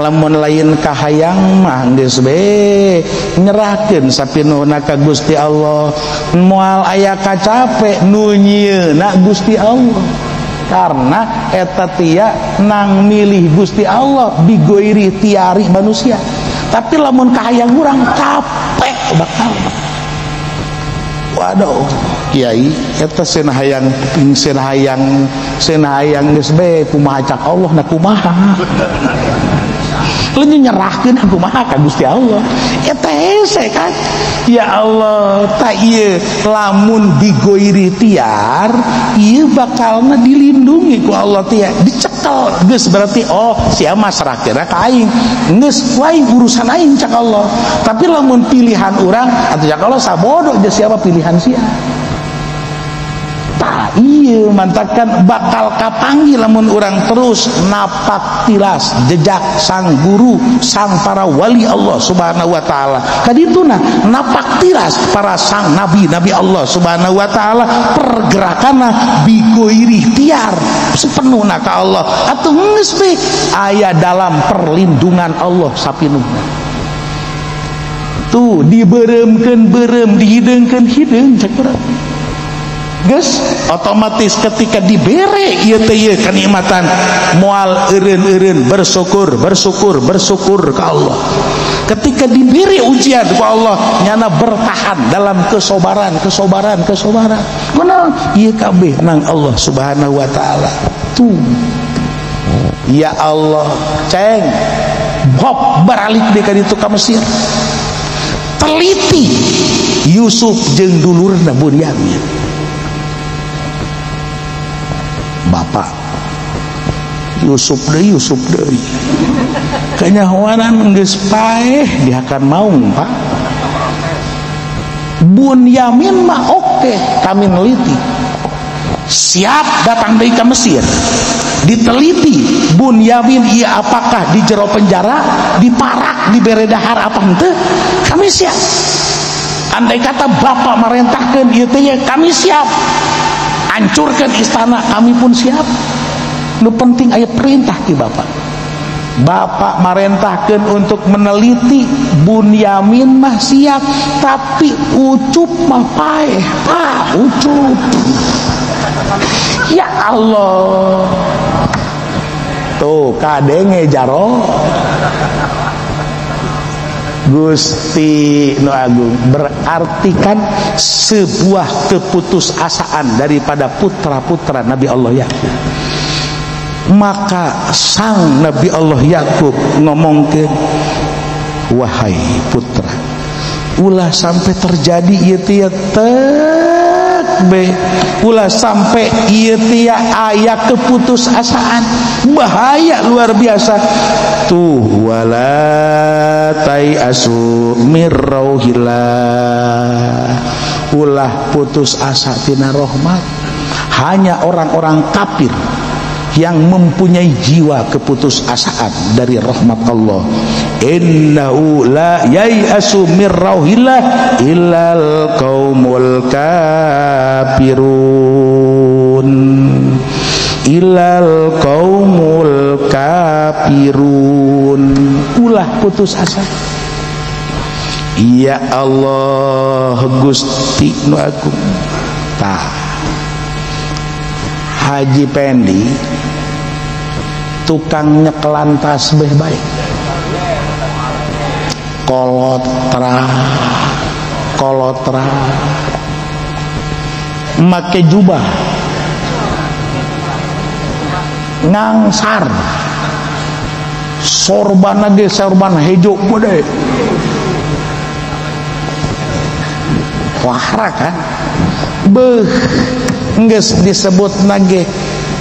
lamun lain kahayang mah geus be nyerahkeun sapinuhna ka Gusti Allah. Moal aya kacape nu nyieunna Gusti Allah, karena eta tia nang milih Gusti Allah bigoiri tiari manusia. Tapi lamun kahayang urang capek bakal. Waduh kiai eta cenah hayang cenah hayang cenah hayang geus be kumaha cak Allah na kumaha. Leunyeun nyerahkeun kumaha ka Gusti Allah. Eta hese kan. Ya Allah, ta ieu lamun digoiri tiar ieu bakalna dilindungi ku Allah tia. Dicekel geus berarti oh sia mah serahkeun ka aing. Geus wae urusan aing cak Allah. Tapi lamun pilihan urang atuh cak Allah sabodo jeung siapa pilihan sia. Tah ieu mantakan bakal kapanggih lamun urang terus napak tilas jejak sang guru sang para wali Allah Subhanahu wa taala. Kadituna napak tilas para sang nabi nabi Allah Subhanahu wa taala pergerakanna bigoiri tiar sepenuhna ka Allah atuh geus be aya dalam perlindungan Allah sapinuhna. Tuh dibereumkeun beureum dihideungkeun hideung cek urang. Geus otomatis ketika dibere ieu teh ieu kenikmatan moal eureun-eureun bersyukur bersyukur bersyukur ka Allah. Ketika diberi ujian ku Allah nyana bertahan dalam kesobaran kesobaran kesobaran. Kunaon ieu kabeh nang Allah Subhanahu wa taala. Tuh ya Allah ceng hop baralik deui ka ditu ka Mesir. Teliti Yusuf jeung dulurna Bunyamin. Bapak Yusuf deui kanyahoanan geus paeh dihakan maung Pak. Bunyamin mah oke kami neliti siap datang deui ka Mesir diteliti Bunyamin ieu apakah di jero penjara diparak dibere dahar apa henteu kami siap. Andai kata bapak merentahkeun ieu teh kami siap. Hancurkan istana kami pun siap. Nu penting aya perintah ti bapak. Bapak marentahkeun untuk meneliti Bunyamin mah siap, tapi Ucup mah paeh. Pak Ucup. Ya Allah. Tuh kadenge jaro. Gusti Nu Agung berarti kan sebuah keputusasaan daripada putra-putra Nabi Allah Yakub. Maka sang Nabi Allah Yakub ngomongkeun, wahai putra, ulah sampai terjadi ieu teh tek be, ulah sampai ieu teh aya keputusasaan, bahaya luar biasa. Tuh wala tai asu mirrauhillah, ulah putus asa tina rahmat. Hanya orang-orang kafir yang mempunyai jiwa keputusasaan dari rahmat Allah. Innahu la yai'asu mirrauhillah illal qaumul kafirun. Ilal qaumul kafirun. Ulah putus asa. Ya Allah Gusti Nu Agung. Tah Haji Pendi tukang nyekelan tasbih baik. Kolotra kolotra make jubah ngangsar Sorban ge sorban hejo gede. Wahra kan? Beuh, geus disebut nage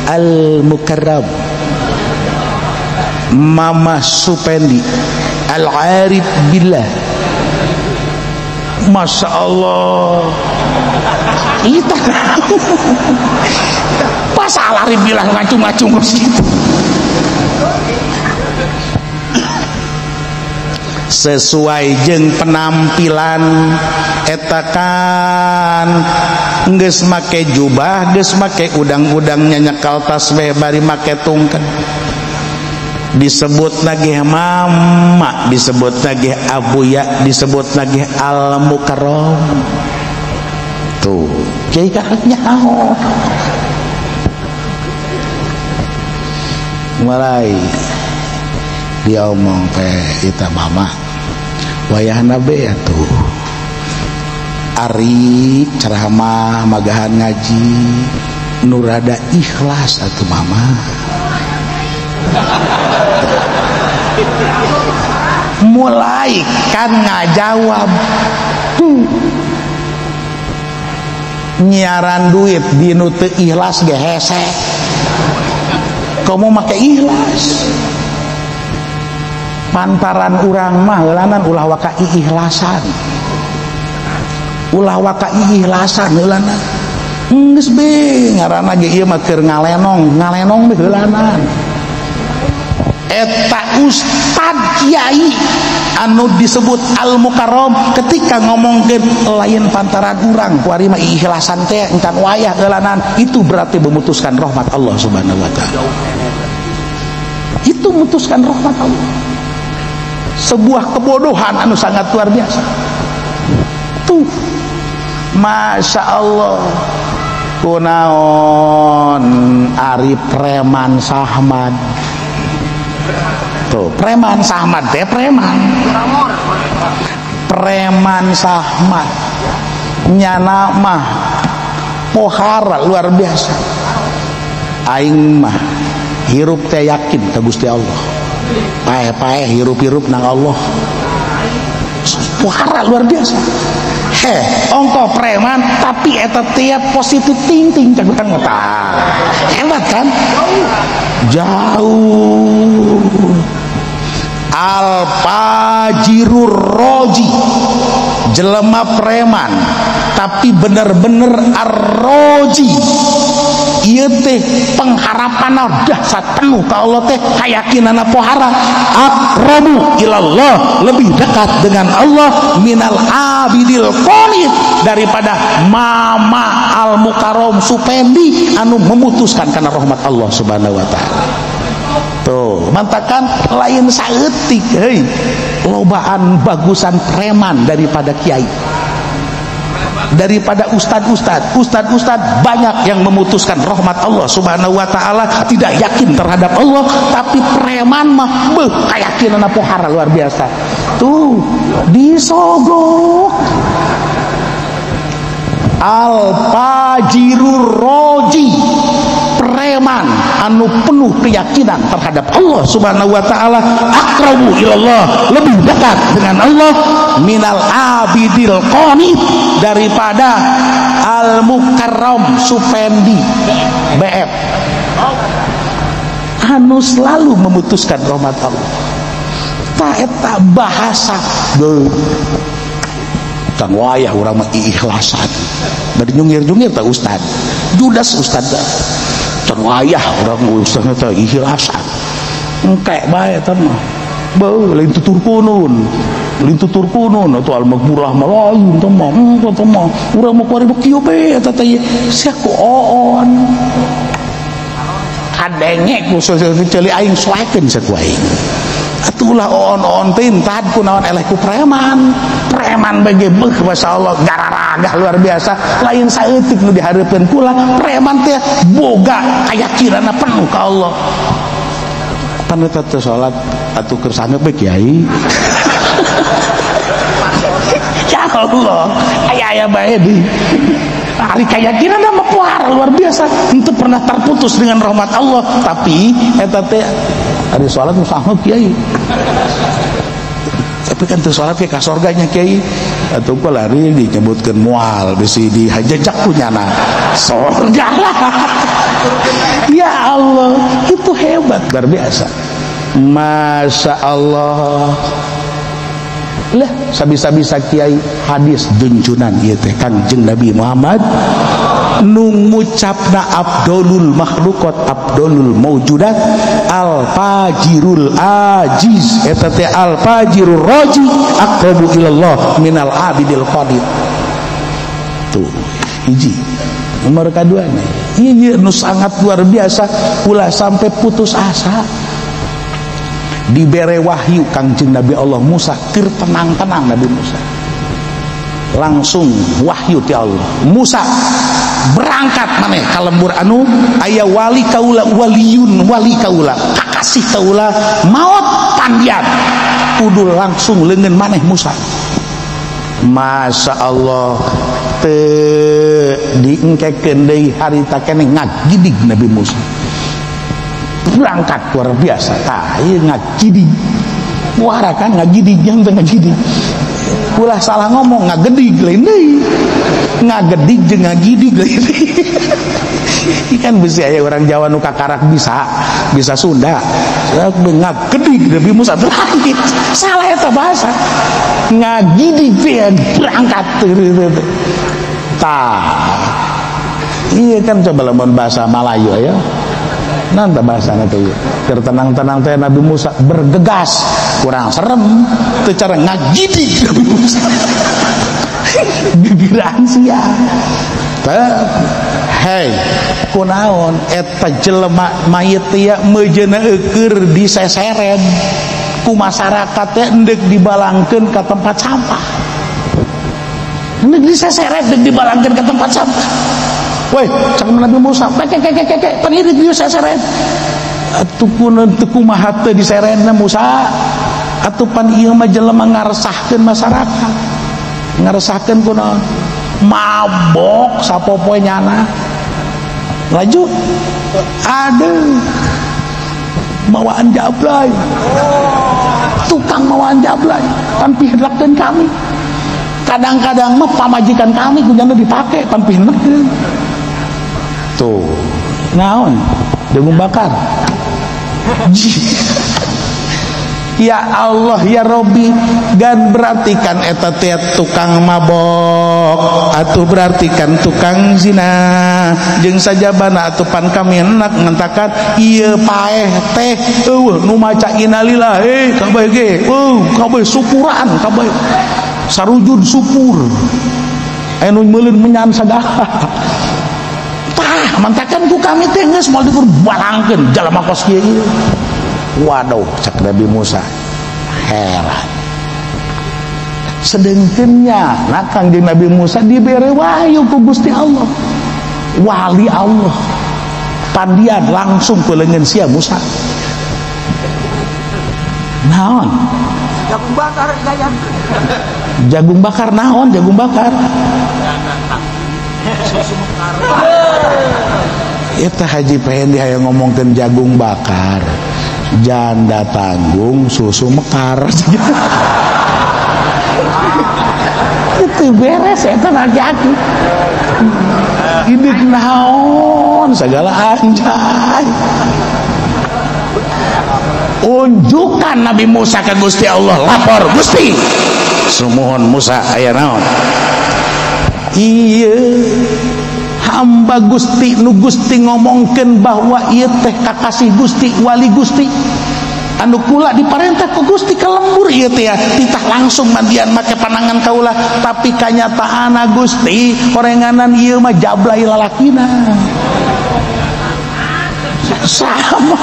Al Mukarram. Mama Supendi Al Arif Billah. Masya Allah. Itu pas Al Arif Billah ngacung-ngacung gitu. Sesuai jeung penampilan eta kan geus make jubah, geus make udang-udang nyanyekal tasbih bari make tungken. Disebut nagih mama, disebut nagih abuya, disebut nagih Al Mukarram. Tuh, kiai karek nyaho. Mulai dia omong teh eta mama wayahna be atuh. Ari ceramah magahan ngaji nu rada ikhlas atuh mama. Mulai kan ngajawab tuh nyiaran duit di nu teu ikhlas ge hese, kamu make ikhlas. Pantaran urang mah heulanan ulah waka iikhlasan, ulah waka iikhlasan heulanan. Geus be ngaranna ge ieu mah keur ngalenong, ngalenong be heulanan. Eta ustad kiai anu disebut Al Mukarram ketika ngomongkeun lain pantaran urang kuari mah ikhlasan teh encan wayah heulanan, itu berarti memutuskan rahmat Allah Subhanahu wa taala. Itu memutuskan rahmat Allah. Sebuah kebodohan anu sangat luar biasa. Tuh, Masya Allah. Kunaon ari preman Sahmad. Tuh, preman Sahmad teh preman. Preman Sahmad. Nyana mah pohara luar biasa. Aing mah hirup teh yakin ka Gusti Allah. Paeh-paeh hirup-hirup nang Allah. Pohara luar biasa. Heh, ongko preman tapi eta tiap positif thinking cek urang mah. Hebat kan? Jauh. Al fajirur roji, jelema preman tapi bener-bener arroji. Ieu teh pengharapan dahsyat penuh ka Allah teh, kayakinanna pohara. Aqrabu ilallah, lebih dekat dengan Allah minal abidil qanit, daripada mama Al Mukarram Supendi anu memutuskan karena rahmat Allah Subhanahu wa taala. Tuh, mantakan lain saeutik heuy. Lobaan bagusan preman daripada kiai, daripada ustad-ustad. Ustad-ustad banyak yang memutuskan rahmat Allah Subhanahu wa taala, tidak yakin terhadap Allah, tapi preman mah beuh kayakinanna pohara luar biasa. Tuh, disogok. Al fajirur roji, preman anu penuh keyakinan terhadap Allah Subhanahu wa taala, aqrabu ilallah, lebih dekat dengan Allah minal abidil qanit, daripada Al Mukarram Supendi BF anu selalu memutuskan rahmat Allah. Ta eta bahasa tang wayah urang mah ikhlasan. Bari nyungir-nyungir ta ustad. Judas ustad. Can wayah urang ustad teh ikhlasan. Engke bae eta mah. Beuh lain tutur kunun. Lain tutur kunun atuh al magmurah mah lain teh mah. Teh mah urang mah kuari kieu bae eta teh sia ku oon. Kadenge ku ceuli aing soekeun sia ku aing. Atulah oon-oon teh entah kunaon eleh ku preman. Preman bege beuh masyaallah gararagah luar biasa, lain saeutik nu dihareupeun kula. Preman teh boga kayakinanna penuh ka Allah. Pan eta teh salat atuh keur sanggeup we kiai. Ya Allah, aya-aya bae di. Ari kayakinan mah puar luar biasa, henteu pernah terputus dengan rahmat Allah, tapi eta teh ari salat nu sanggup kiai. Tapi kan teu salat ke ka sorganya kiai. Atuh kok lari dinyebutkeun moal bisi dihajajak punyana. Sorga lah. Ya Allah, itu hebat luar biasa. Masya Allah. Lah sabisa-bisa kiai hadis junjunan ieu teh Kangjeng Nabi Muhammad nu ngucapna abdolul makhluqat abdolul maujudat al fajirul ajiz eta teh al fajirur raji aqrabu ilallah minal abidil qadir. Tuh hiji nomor kaduana ieu nu sangat luar biasa ulah sampai putus asa. Dibere wahyu Kangjeng Nabi Allah Musa keur tenang-tenang Nabi Musa langsung wahyu ti Allah, Musa berangkat maneh ka lembur anu aya wali kaula waliyun wali kaula kakasih kaula maot pandian kudu langsung leungeun maneh Musa. Masya Allah teu diengkekeun deui harita keneh ngagidig Nabi Musa berangkat luar biasa. Tah ieu ngagidig muara kan ngagidig yang teh ngagidig ulah salah ngomong ngagedig lain deui ngagedig jeung ngagidig lain deui. Kan besi aya orang Jawa nu kakarak bisa bisa Sunda ngagedig Nabi Musa lain salah eta bahasa ngagidig teh berangkat tah iya kan coba lamun bahasa Malayu ya nanti bahasana teh keur tenang-tenang teh Nabi Musa bergegas kurang serem teu cara ngagidig Nabi Musa gegeraan sia teh hei kunaon eta jelema mayit teh meujeuna eueur diseseren ku masyarakat teh endek dibalangkeun ka tempat sampah endek diseseret endek dibalangkeun ka tempat sampah. Woi, cak Nabi Musa, keke pan ieu dieu seseret. Atuh kunaon teu kumaha teu diseretna Musa? Atuh pan ieu mah jelema ngaresahkeun masyarakat. Ngaresahkeun kunaon? Mabok sapopoe nyana. Laju aduh. Mawaan jablay. Tukang mawaan jablay, pan pihedlakeun kami. Kadang-kadang mah pamajikan kami kunyana dipake pan pihedlakeun. Tuh naon jagung bakar. Ya Allah ya Robi, gan berarti kan eta teh tukang mabok atuh berarti kan tukang zina jeung sajabana atuh pan kami enak ngentakan ieu paeh teh eueuh nu maca innalillahi kabeh ge eueuh kabeh syukuran kabeh sarujud syukur anu meuleun menyan sagala. Mantakan ku kami teh geus moal dikur balangkeun jalma kos kieu ieu. Waduh cak Nabi Musa heran. Sedengkeunnya nah Kangjeng Nabi Musa dibere wahyu ku Gusti Allah. Wali Allah. Pandian langsung ke leungeun sia Musa. Naon? Jagung bakar gayang. Jagung bakar naon? Jagung bakar. Eta Haji Pendi hayang ngomongkeun jagung bakar, janda tanggung susu mekar. Itu beres eta laki-laki. Hidup naon segala anjay. Unjukan Nabi Musa ke Gusti Allah, lapor Gusti. Sumuhun Musa aya naon? Iya hamba Gusti nu Gusti ngomongkeun bahwa ieu teh kakasih Gusti wali Gusti anu kula diparentah ku Gusti ka lembur ieu teh titah langsung mandian make panangan kaula tapi kanyataanna Gusti horenganan ieu mah jablay lalakina sama.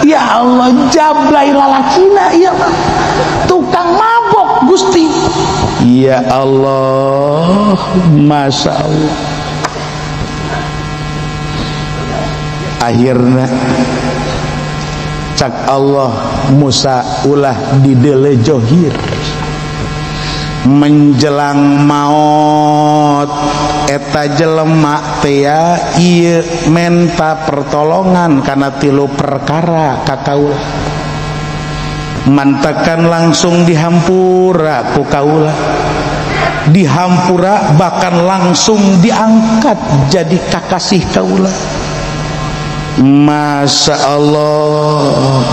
Ya Allah jablay lalakina ieu mah tukang mabok Gusti. Ya Allah, Masya Allah. Akhirnya cak Allah Musa ulah didele johir. Menjelang maut eta jelema teh ieu menta pertolongan kana tilu perkara ka kaula. Mantakan langsung dihampura ku kaula, dihampura bahkan langsung diangkat jadi kakasih kaula. Masya Allah,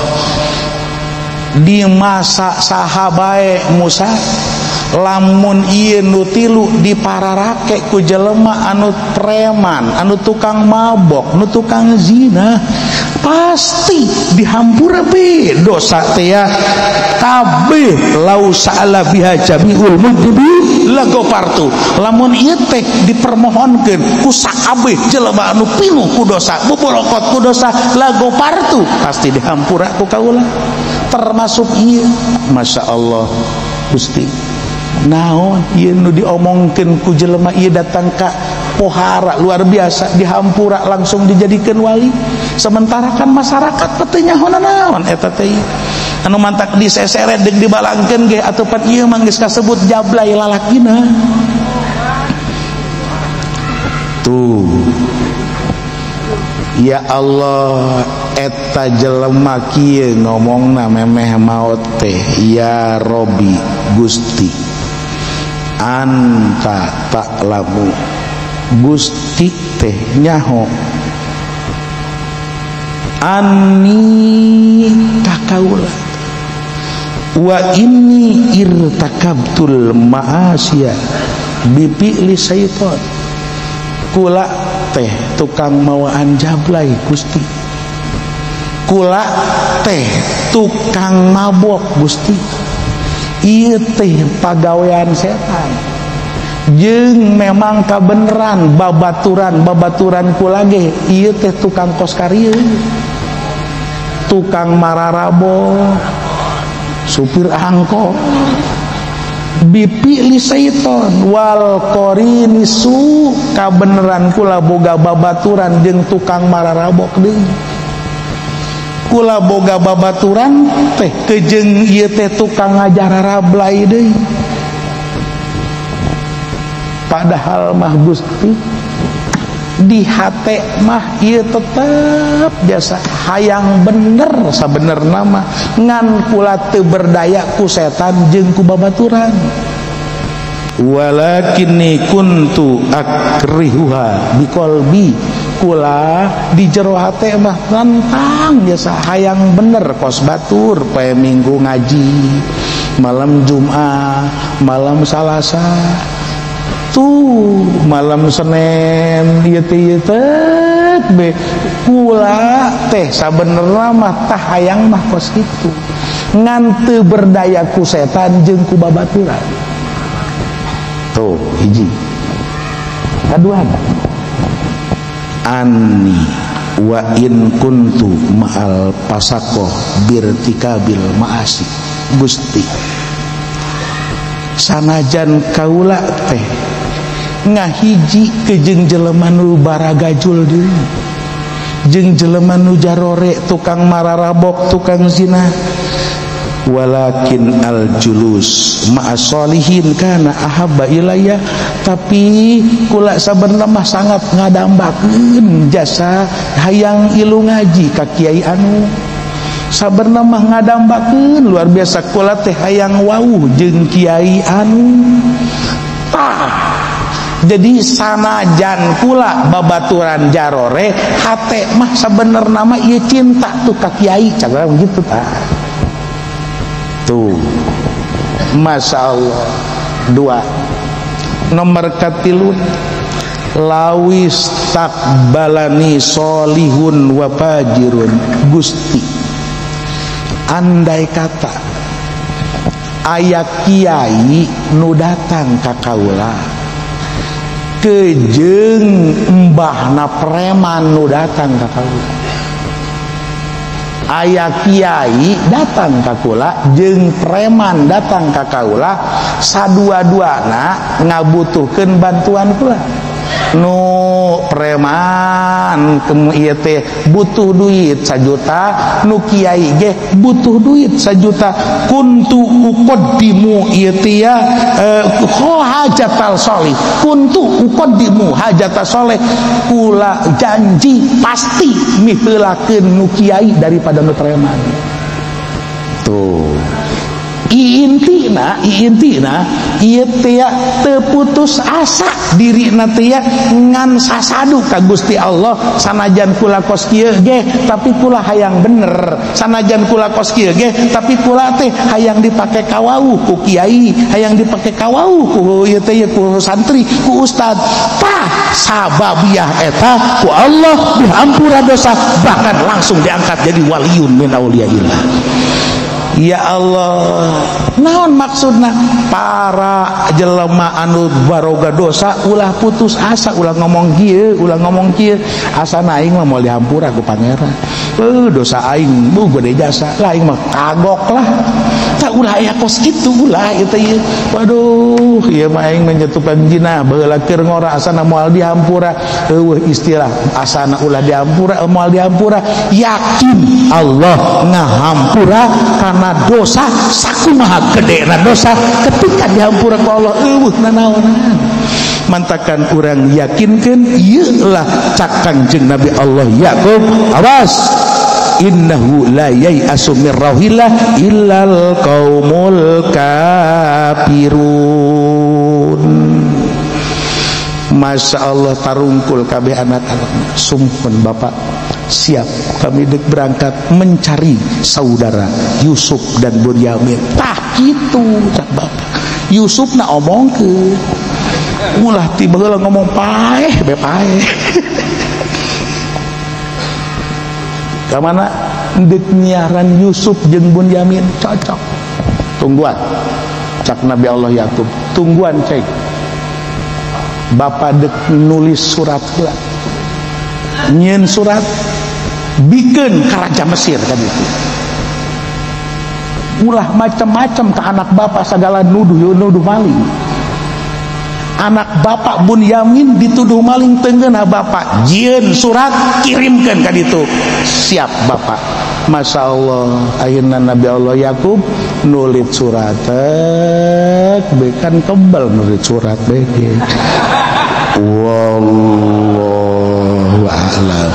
di masa sahabae Musa lamun ieu nu tilu dipararake ku jelema anu preman, anu tukang mabok, nu tukang zina, pasti dihampura be dosa teh ya kabeh lau sa'ala biha jamiul mudnibin lagopartu. Lamun ieu teh dipermohonkeun ku sakabeh jelema anu pinuh ku dosa, bobolokot ku dosa, lagopartu pasti dihampura ku kaula, termasuk ieu. Masya Allah Gusti, naon ieu nu diomongkeun ku jelema ieu datang ka pohara luar biasa, dihampura langsung dijadikeun wali. Sementara kan masyarakat teu nyaho naon eta teh, anu mantak diseseret deuk dibalangkeun ge atuh pan ieu mah geus kasebut jablay lalakina. Tuh ya Allah, eta jelema kieu ngomongna memeh maot teh, ya Robi Gusti anta ta'lamu, Gusti teh nyaho anni kakaula wa inni irtakabtul ma'asiya bi fi'li syaitan, kula teh tukang mawaan jablay Gusti, kula teh tukang mabok Gusti, ieu teh pagawean setan jeung memang kabeneran babaturan babaturan kula ge ieu teh tukang kos karieu, tukang mararabo, supir angkot, bipi li syaiton wal qarinisu, kabeneran kula boga babaturan jeung tukang mararabok deui, kula boga babaturan teh kejeng ieu teh tukang ngajar rablay deui. Padahal mah Gusti di hate mah ieu tetep jasa hayang bener sabenerna mah, ngan kula teu berdaya ku setan jeung ku babaturan. Walakinni kuntu akrihuha biqalbi, kula di jero hate mah nantang jasa hayang bener kos batur poe Minggu ngaji, malam Jumat, malam Salasa, tuh malam Senin ieu teh be kula teh sabenerna mah tah hayang mah kos kitu, ngan teu berdaya ku setan jeung ku babaturan. Tuh hiji. Kadua, anni wa in kuntu ma'al pasaqo birtikabil ma'asi, Gusti sanajan kaula teh ngahiji kejeng jelema nu baragajul deui, jeung jelema nu jarore, tukang mararabok, tukang zina, walakin al julus ma'as solihin kana ahabba ilayya, tapi kula sabenerna mah sangat ngadambakeun jasa hayang ilu ngaji ka kiai anu sabenerna mah ngadambakeun luar biasa, kula teh hayang wauh jeung kiai anu. Tah jadi sanajan kula babaturan jarore, hate mah sabenerna mah ieu cinta tuh ka kiai, cagara begitu tah. Tuh Masya Allah. Dua. Nomor katilu, lawis takbalani solihun wa fajirun, Gusti andai kata aya kiai nu datang ka kaula kejeng mbahna preman nu datang ka kaula, aya kiai datang ka kula jeung preman datang ka kaula, sadua-duana ngabutuhkeun bantuan kula. Nu preman ieu teh butuh duit 1 juta, nu kiai ge butuh duit 1 juta. Kuntu uqaddimu ieu teh ya hajatal soleh, kuntu uqaddimu hajatal soleh, kula janji pasti miheulakeun nu kiai daripada nu preman. Tuh intina, intina ieu teh teu putus asa dirina teh ngan sasadu ka Gusti Allah. Sanajan kula kos kieu ge tapi kula hayang bener, sanajan kula kos kieu ge tapi kula teh hayang dipake kawauh ku kiai, hayang dipake kawauh ku ieu teh ku santri, ku ustad. Tah sababiah eta ku Allah dihampura dosa, bahkan langsung diangkat jadi waliyun min auliyaillah. Ya Allah, naon maksudna? Para jelema anu baroga dosa ulah putus asa, ulah ngomong kieu, ulah ngomong kieu. Asana aing mah moal dihampura ku Pangeran. Dosa aing bu gede jasa lah, aing mah kagok lah. Tak ulah aya kos kitu, ulah ieu teh. Waduh, ieu mah aing menyetupan jinah baheula keur ngora, asana moal dihampura. Eueuh istilah asana ulah dihampura, moal dihampura. Yakin Allah ngahampura karena dosa sakumaha gedena dosa ketika dihampura ku Allah eueuh nanaonan. Mantakan urang yakinkeun ieu lah cak Kangjeng Nabi Allah Yakub, awas, innahu la yai'asu mir rauhillah illal qaumul kafirun. Masya Allah, tarungkul kabeh anak-anak. Sumpun bapak, siap kami dek berangkat mencari saudara Yusuf dan Bunyamin. Tah kitu cak bapak. Yusuf na omongkeun, ulah tiba heula ngomong paeh be paeh. Ka mana deuk nyiaran Yusuf jeung Bunyamin cocok. Tungguan cak Nabi Allah Yakub, tungguan cek. Bapak dek nulis surat heula. Nyieun surat bikeun ka raja Mesir kan itu. Ulah macam-macam ke anak bapak segala nuduh, nuduh maling. Anak bapak Bunyamin dituduh maling tengeunah bapak. Jieun surat kirimkeun ka ditu. Siap bapak. Masya Allah, akhirnya Nabi Allah Yakub nulis surat, bekan kebal nulis surat bege. Wallahu a'lam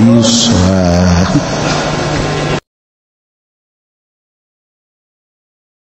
bishawab.